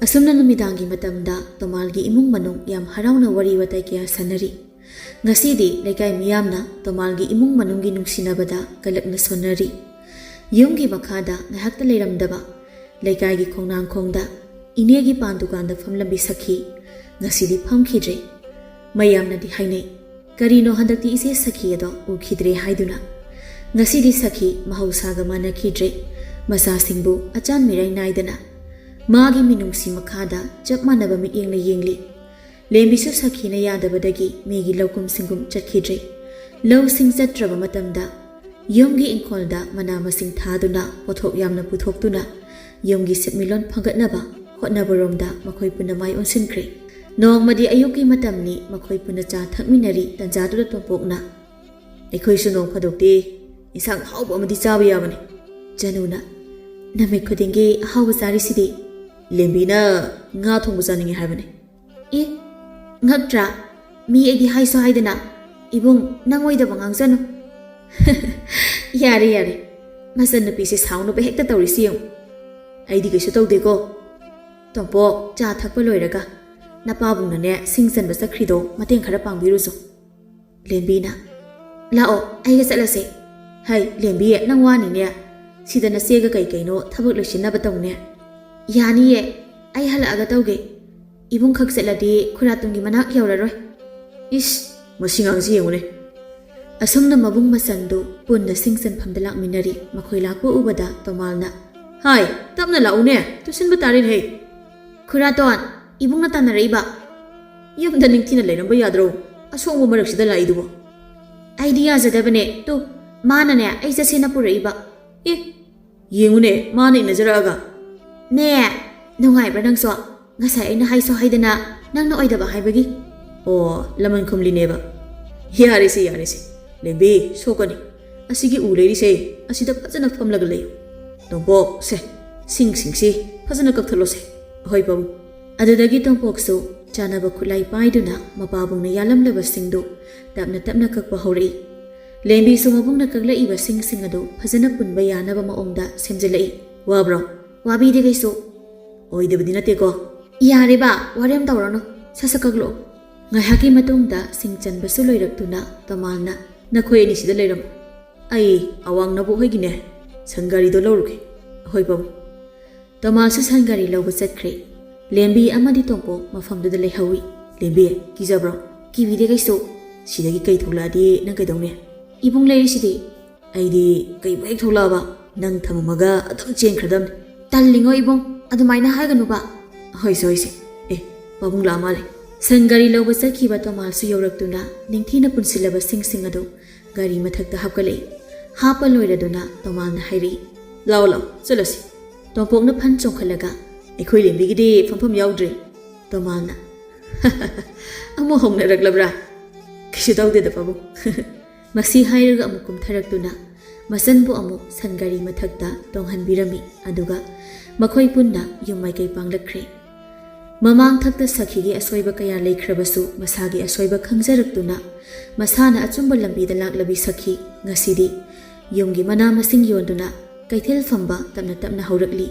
ꯑꯁꯨꯝꯅ ꯅꯨꯃꯤꯗꯥꯡꯒꯤ ꯃꯇꯝꯗ ꯇꯣꯃꯥꯜꯒꯤ ꯏꯃꯨꯡ ꯃꯅꯨꯡ ꯌꯥꯝ ꯍꯔꯥꯎꯅ ꯋꯥꯔꯤ ꯋꯥꯇꯥꯏ ꯀꯌꯥ ꯁꯥꯟꯅꯔꯤ꯫ ꯉꯁꯤꯗꯤ ꯂꯩꯀꯥꯏ ꯃꯤꯌꯥꯝꯅ ꯇꯣꯃꯥꯜꯒꯤ ꯏꯃꯨꯡ ꯃꯅꯨꯡꯒꯤ ꯅꯨꯡꯁꯤꯅꯕꯗ ꯀꯂꯛꯅ ꯁꯣꯟꯅꯔꯤ꯫ ꯌꯨꯝꯒꯤ ꯃꯈꯥꯗ ꯉꯥꯏꯍꯥꯛꯇ ꯂꯩꯔꯝꯗꯕ ꯂꯩꯀꯥꯏꯒꯤ ꯈꯣꯡꯅꯥꯡꯈꯣꯡꯗ ꯏꯅꯦꯒꯤ ꯄꯥꯟ ꯗꯨꯀꯥꯟꯗ ꯐꯝꯂꯝꯕꯤ ꯁꯈꯤ ꯉꯁꯤꯗꯤ ꯐꯝꯈꯤꯗ꯭ꯔꯦ꯫ ꯃꯌꯥꯝꯅꯗꯤ ꯍꯥꯏꯅꯩ, "ꯀꯔꯤꯅꯣ ꯍꯟꯗꯛꯇꯤ ꯏꯆꯦ ꯁꯈꯤ ꯑꯗꯣ ꯎꯈꯤꯗ꯭ꯔꯦ?" ꯍꯥꯏꯗꯨꯅ꯫ ꯉꯁꯤꯗꯤ ꯁꯈꯤ ꯃꯍꯧꯁꯥꯒ ꯃꯥꯟꯅꯈꯤꯗ꯭ꯔꯦ꯫ ꯃꯆꯥꯁꯤꯡꯕꯨ ꯑꯆꯥꯟ ꯃꯤꯔꯥꯏ ꯅꯥꯏꯗꯅ ꯃꯥꯒꯤ ꯃꯤꯅꯨꯡꯁꯤ ꯃꯈꯥꯗ ꯆꯞ ꯃꯥꯟꯅꯕ ꯃꯤꯠꯌꯦꯡꯅ ꯌꯦꯡꯂꯤ꯫ ꯂꯦꯝꯕꯤꯁꯨ ꯁꯈꯤꯅ ꯌꯥꯗꯕꯗꯒꯤ ꯃꯤꯒꯤ ꯂꯧꯀꯨꯝ ꯁꯤꯡꯒꯨꯝ ꯆꯠꯈꯤꯗ꯭ꯔꯦ꯫ ꯂꯧꯁꯤꯡ ꯆꯠꯇ꯭ꯔꯕ ꯃꯇꯝꯗ ꯌꯨꯝꯒꯤ ꯏꯪꯈꯣꯜꯗ ꯃꯅꯥ ꯃꯁꯤꯡ ꯊꯥꯗꯨꯅ ꯄꯣꯠꯊꯣꯛ ꯌꯥꯝꯅ ꯄꯨꯊꯣꯛꯇꯨꯅ ꯌꯨꯝꯒꯤ ꯁꯦꯟꯃꯤꯠꯂꯣꯟ ꯐꯒꯠꯅꯕ ꯍꯣꯠꯅꯕꯔꯣꯝꯗ ꯃꯈꯣꯏ ꯄꯨꯟꯅ ꯃꯥꯏ ꯑꯣꯟꯁꯤꯟꯈ꯭ꯔꯦ꯫ ꯅꯣꯡꯃꯗꯤ ꯑꯌꯨꯛꯀꯤ ꯃꯇꯝꯅꯤ, ꯃꯈꯣꯏ ꯄꯨꯟꯅ ꯆꯥ ꯊꯛꯃꯤꯟꯅꯔꯤ꯫ ꯇꯟꯖꯥꯗꯨꯗ ꯇꯣꯝꯄꯣꯛꯅ, "ꯑꯩꯈꯣꯏꯁꯨ ꯅꯣꯡ ꯐꯥꯗꯣꯛꯇꯤ ꯏꯟꯁꯥꯡ ꯑꯍꯥꯎꯕ ꯑꯃꯗꯤ ꯆꯥꯕ ꯌꯥꯕꯅꯤ꯫" ꯆꯅꯨꯅ, "ꯅꯨꯃꯤꯠ ꯈꯨꯗꯤꯡꯒꯤ ꯑꯍꯥꯎꯕ ꯆꯥꯔꯤꯁꯤꯗꯤ?" "ꯂꯦꯝꯕꯤꯅ ꯉꯥ ꯊꯣꯡꯕ ꯆꯥꯅꯤꯡꯉꯤ ꯍꯥꯏꯕꯅꯤ꯫" "ꯑꯦ, ꯉꯛꯇ꯭ꯔꯥ? ꯃꯤ ꯑꯩꯗꯤ ꯍꯥꯏꯁꯨ ꯍꯥꯏꯗꯅ꯫ ꯏꯕꯨꯡ, ꯅꯪ ꯑꯣꯏꯗꯕ ꯉꯥꯡꯖꯅꯨ꯫" "ꯌꯥꯔꯦ, ꯌꯥꯔꯦ꯫ ꯃꯆꯟꯅꯨꯄꯤꯁꯦ ꯁꯥꯎꯅꯕ ꯍꯦꯛꯇ ꯇꯧꯔꯤꯁꯤ ꯌꯦꯡꯉꯨ꯫" "ꯑꯩꯗꯤ ꯀꯩꯁꯨ ꯇꯧꯗꯦꯀꯣ꯫ ꯇꯣꯝꯄꯣꯛ, ꯆꯥ ꯊꯛꯄ ꯂꯣꯏꯔꯒ ꯅꯄꯥꯕꯨꯡꯅꯅꯦ ꯁꯤꯡ ꯆꯟꯕ ꯆꯠꯈ꯭ꯔꯤꯗꯣ ꯃꯇꯦꯡ ꯈꯔ ꯄꯥꯡꯕꯤꯔꯨꯆꯣ꯫" ꯂꯦꯝꯕꯤꯅ, "ꯂꯥꯛꯑꯣ, ꯑꯩꯒ ꯆꯠꯂꯁꯦ꯫ ꯍꯩ, ꯂꯦꯝꯕꯤ, ꯅꯪ ꯋꯥꯅꯤꯅꯦ꯫ ꯁꯤꯗ ꯅꯆꯦꯒ ꯀꯩ ꯀꯩꯅꯣ ꯊꯕꯛ ꯂꯣꯏꯁꯤꯟꯅꯕ ꯇꯧꯅꯦ꯫" "ꯌꯥꯅꯤꯌꯦ, ꯑꯩ ꯍꯜꯂꯛꯑꯒ ꯇꯧꯒꯦ꯫ ꯏꯕꯨꯡ ꯈꯛ ꯆꯠꯂꯗꯤ ꯈꯨꯔꯥꯇꯣꯟꯒꯤ ꯃꯅꯥꯛ ꯌꯧꯔꯔꯣꯏ꯫" "ꯏꯁ, ꯃꯁꯤ ꯉꯥꯡꯁꯤ ꯌꯦꯡꯉꯨꯅꯦ꯫ ꯑꯁꯨꯝꯅ ꯃꯕꯨꯡ ꯃꯆꯟꯗꯨ ꯄꯨꯟꯅ ꯁꯤꯡ ꯆꯟꯐꯝꯗ ꯂꯥꯛꯃꯤꯟꯅꯔꯤ꯫ ꯃꯈꯣꯏ ꯂꯥꯛꯄ ꯎꯕꯗ ꯇꯣꯃꯥꯜꯅ, "ꯍꯥꯏ, ꯇꯞꯅ ꯂꯥꯛꯎꯅꯦ, ꯇꯨꯁꯤꯟꯕ ꯇꯥꯔꯦꯅꯦ ꯍꯦ!" "ꯈꯨꯔꯥꯇꯣꯟ, ꯏꯕꯨꯡꯅ ꯇꯥꯟꯅꯔꯛꯏꯕ꯫" "ꯌꯨꯝꯗ ꯅꯤꯡꯊꯤꯅ ꯂꯩꯔꯝꯕ ꯌꯥꯗ꯭ꯔꯣ? ꯑꯁꯣꯡꯕ ꯃꯔꯛꯁꯤꯗ ꯂꯥꯛꯏꯗꯨꯕꯣ?" "ꯑꯩꯗꯤ ꯌꯥꯖꯗꯕꯅꯦ꯫ ꯇꯨ, ꯃꯥꯅꯅꯦ ꯑꯩ ꯆꯠꯁꯦꯅ ꯄꯨꯔꯛꯏꯕ꯫" "ꯑꯦ, ꯌꯦꯡꯉꯨꯅꯦ, ꯃꯥꯅ ꯏꯟꯅꯖꯔꯛꯑꯒ꯫" "ꯅꯦ, ꯅꯨꯡꯉꯥꯏꯕ꯭ꯔꯥ ꯅꯪꯁꯨ? ꯉꯁꯥꯏ ꯑꯩꯅ ꯍꯥꯏꯁꯨ ꯍꯥꯏꯗꯅ ꯅꯪꯅ ꯑꯣꯏꯗꯕ ꯍꯥꯏꯕꯒꯤ꯫" "ꯑꯣ, ꯂꯃꯟ ꯈꯨꯝꯂꯤꯅꯦꯕ꯫ ꯌꯥꯔꯦꯁꯦ, ꯌꯥꯔꯦꯁꯦ꯫ ꯂꯦꯝꯕꯤ, ꯁꯣꯛꯀꯅꯤ꯫ ꯑꯁꯤꯒꯤ ꯎ ꯂꯩꯔꯤꯁꯦ, ꯑꯁꯤꯗ ꯐꯖꯅ ꯐꯝꯂꯒ ꯂꯩꯌꯨ꯫ ꯇꯣꯝꯄꯣꯛ, ꯁꯦ, ꯁꯤꯡꯁꯤꯡꯁꯤ ꯐꯖꯅ ꯀꯛꯊꯠꯂꯣꯁꯦ, ꯑꯍꯣꯏ ꯄꯥꯕꯨꯡ꯫" ꯑꯗꯨꯗꯒꯤ ꯇꯣꯝꯄꯣꯛꯁꯨ ꯆꯥꯅꯕ ꯈꯨꯠꯂꯥꯏ ꯄꯥꯏꯗꯨꯅ ꯃꯄꯥꯕꯨꯡꯅ ꯌꯥꯜꯂꯝꯂꯕꯁꯤꯡꯗꯨ ꯇꯞꯅ ꯇꯞꯅ ꯀꯛꯄ ꯍꯧꯔꯛꯏ꯫ ꯂꯦꯝꯕꯤꯁꯨ ꯃꯕꯨꯡꯅ ꯀꯛꯂꯛꯏꯕ ꯁꯤꯡꯁꯤꯡ ꯑꯗꯨ ꯐꯖꯅ ꯄꯨꯟꯕ ꯌꯥꯅꯕ ꯃꯑꯣꯡꯗ ꯁꯦꯝꯖꯤꯜꯂꯛꯏ꯫ "ꯋꯥꯕ꯭ꯔꯣ?" "ꯋꯥꯕꯤꯗꯦ ꯀꯩꯁꯨ꯫" "ꯑꯣꯏꯗꯕꯗꯤ ꯅꯠꯇꯦꯀꯣ?" "ꯌꯥꯔꯦꯕ, ꯋꯥꯔꯦꯝ ꯇꯧꯔꯅꯨ, ꯁꯠ ꯁꯠ ꯀꯛꯂꯛꯑꯣ꯫" ꯉꯥꯏꯍꯥꯛꯀꯤ ꯃꯇꯨꯡꯗ ꯁꯤꯡ ꯆꯟꯕꯁꯨ ꯂꯣꯏꯔꯛꯇꯨꯅ ꯇꯣꯃꯥꯜꯅ, "ꯅꯈꯣꯏ ꯑꯅꯤ ꯁꯤꯗ ꯂꯩꯔꯝꯃꯨ꯫ ꯑꯩ ꯑꯋꯥꯡ ꯅꯕꯣꯛ ꯍꯣꯏꯒꯤꯅꯦ, ꯁꯟ ꯒꯥꯔꯤꯗꯣ ꯂꯧꯔꯨꯒꯦ, ꯑꯍꯣꯏ ꯄꯥꯕꯨꯡ꯫" ꯇꯣꯃꯥꯜꯁꯨ ꯁꯟ ꯒꯥꯔꯤ ꯂꯧꯕ ꯆꯠꯈ꯭ꯔꯦ꯫ ꯂꯦꯝꯕꯤ ꯑꯃꯗꯤ ꯇꯣꯝꯄꯣꯛ ꯃꯐꯝꯗꯨꯗ ꯂꯩꯍꯧꯏ꯫ "ꯂꯦꯝꯕꯤ, ꯀꯤꯖꯕ꯭ꯔꯣ?" "ꯀꯤꯕꯤꯗꯦ ꯀꯩꯁꯨ꯫" "ꯁꯤꯗꯒꯤ ꯀꯩ ꯊꯣꯛꯂꯛꯑꯗꯤ ꯅꯪ ꯀꯩꯗꯧꯅꯤ?" "ꯏꯕꯨꯡ ꯂꯩꯔꯤꯁꯤꯗꯤ꯫" "ꯑꯩꯗꯤ ꯀꯩꯕꯨ ꯍꯦꯛ ꯊꯣꯛꯂꯛꯑꯕ ꯅꯪ ꯊꯝꯃꯝꯃꯒ ꯑꯗꯨꯝ ꯆꯦꯟꯈ꯭ꯔꯗꯝꯅꯤ꯫" "ꯇꯜꯂꯤꯉꯣ ꯏꯕꯨꯡ, ꯑꯗꯨꯃꯥꯏꯅ ꯍꯥꯏꯒꯅꯨꯕ꯫" "ꯍꯣꯏꯁꯦ, ꯍꯣꯏꯁꯦ꯫ ꯑꯦ, ꯄꯥꯕꯨꯡ ꯂꯥꯛꯑ ꯃꯥꯜꯂꯦ꯫" ꯁꯟ ꯒꯥꯔꯤ ꯂꯧꯕ ꯆꯠꯈꯤꯕ ꯇꯣꯃꯥꯜꯁꯨ ꯌꯧꯔꯛꯇꯨꯅ ꯅꯤꯡꯊꯤꯅ ꯄꯨꯟꯁꯤꯜꯂꯕ ꯁꯤꯡꯁꯤꯡ ꯑꯗꯨ ꯒꯥꯔꯤ ꯃꯊꯛꯇ ꯍꯥꯞꯀꯠꯂꯛꯏ꯫ ꯍꯥꯞꯄ ꯂꯣꯏꯔꯗꯨꯅ ꯇꯣꯃꯥꯜꯅ ꯍꯥꯏꯔꯛꯏ, "ꯂꯥꯛꯑꯣ, ꯂꯥꯛꯑꯣ, ꯆꯠꯂꯁꯤ꯫" ꯇꯣꯝꯄꯣꯛꯅ ꯐꯟ ꯆꯣꯡꯈꯠꯂꯒ, "ꯑꯩꯈꯣꯏ ꯂꯦꯝꯕꯤꯒꯤꯗꯤ ꯐꯝꯐꯝ ꯌꯥꯎꯗ꯭ꯔꯦ꯫" ꯇꯣꯃꯥꯜꯅ, "ꯑꯃꯨꯛ ꯍꯧꯅꯔꯛꯂꯕ꯭ꯔꯥ?" "ꯀꯩꯁꯨ ꯇꯧꯗꯦꯗ ꯄꯥꯕꯨꯡ꯫" ꯃꯁꯤ ꯍꯥꯏꯔꯒ ꯑꯃꯨꯛ ꯀꯨꯝꯊꯔꯛꯇꯨꯅ ꯃꯆꯟꯕꯨ ꯑꯃꯨꯛ ꯁꯟ ꯒꯥꯔꯤ ꯃꯊꯛꯇ ꯇꯣꯡꯍꯟꯕꯤꯔꯝꯃꯤ꯫ ꯑꯗꯨꯒ ꯃꯈꯣꯏ ꯄꯨꯟꯅ ꯌꯨꯝ ꯃꯥꯏꯀꯩ ꯄꯥꯡꯂꯛꯈ꯭ꯔꯦ꯫ ꯃꯃꯥꯡ ꯊꯛꯇ ꯁꯈꯤꯒꯤ ꯑꯁꯣꯏꯕ ꯀꯌꯥ ꯂꯩꯈ꯭ꯔꯕꯁꯨ ꯃꯁꯥꯒꯤ ꯑꯁꯣꯏꯕ ꯈꯪꯖꯔꯛꯇꯨꯅ ꯃꯁꯥꯅ ꯑꯆꯨꯝꯕ ꯂꯝꯕꯤꯗ ꯂꯥꯛꯂꯕꯤ ꯁꯈꯤ ꯉꯁꯤꯗꯤ ꯌꯨꯝꯒꯤ ꯃꯅꯥ ꯃꯁꯤꯡ ꯌꯣꯟꯗꯨꯅ ꯀꯩꯊꯦꯜ ꯐꯝꯕ ꯇꯞꯅ ꯇꯞꯅ ꯍꯧꯔꯛꯂꯤ꯫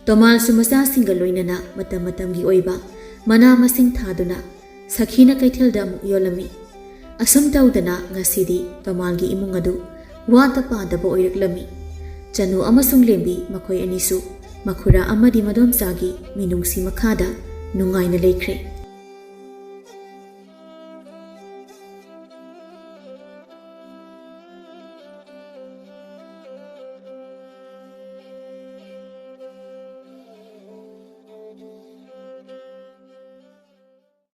ꯇꯣꯃꯥꯜꯁꯨ ꯃꯆꯥꯁꯤꯡꯒ ꯂꯣꯏꯅꯅ ꯃꯇꯝ ꯃꯇꯝꯒꯤ ꯑꯣꯏꯕ ꯃꯅꯥ ꯃꯁꯤꯡ ꯊꯥꯗꯨꯅ ꯁꯈꯤꯅ ꯀꯩꯊꯦꯜꯗ ꯑꯃꯨꯛ ꯌꯣꯜꯂꯝꯃꯤ꯫ ꯑꯁꯨꯝ ꯇꯧꯗꯅ ꯉꯁꯤꯗꯤ ꯇꯣꯃꯥꯜꯒꯤ ꯏꯃꯨꯡ ꯑꯗꯨ ꯋꯥꯠꯇ ꯄꯥꯗꯕ ꯑꯣꯏꯔꯛꯂꯝꯃꯤ꯫ ꯆꯅꯨ ꯑꯃꯁꯨꯡ ꯂꯦꯝꯕꯤ ꯃꯈꯣꯏ ꯑꯅꯤꯁꯨ ꯃꯈꯨꯔꯥ ꯑꯃꯗꯤ ꯃꯗꯣꯝꯆꯥꯒꯤ ꯃꯤꯅꯨꯡꯁꯤ ꯃꯈꯥꯗ ꯅꯨꯡꯉꯥꯏꯅ ꯂꯩꯈ꯭ꯔꯦ꯫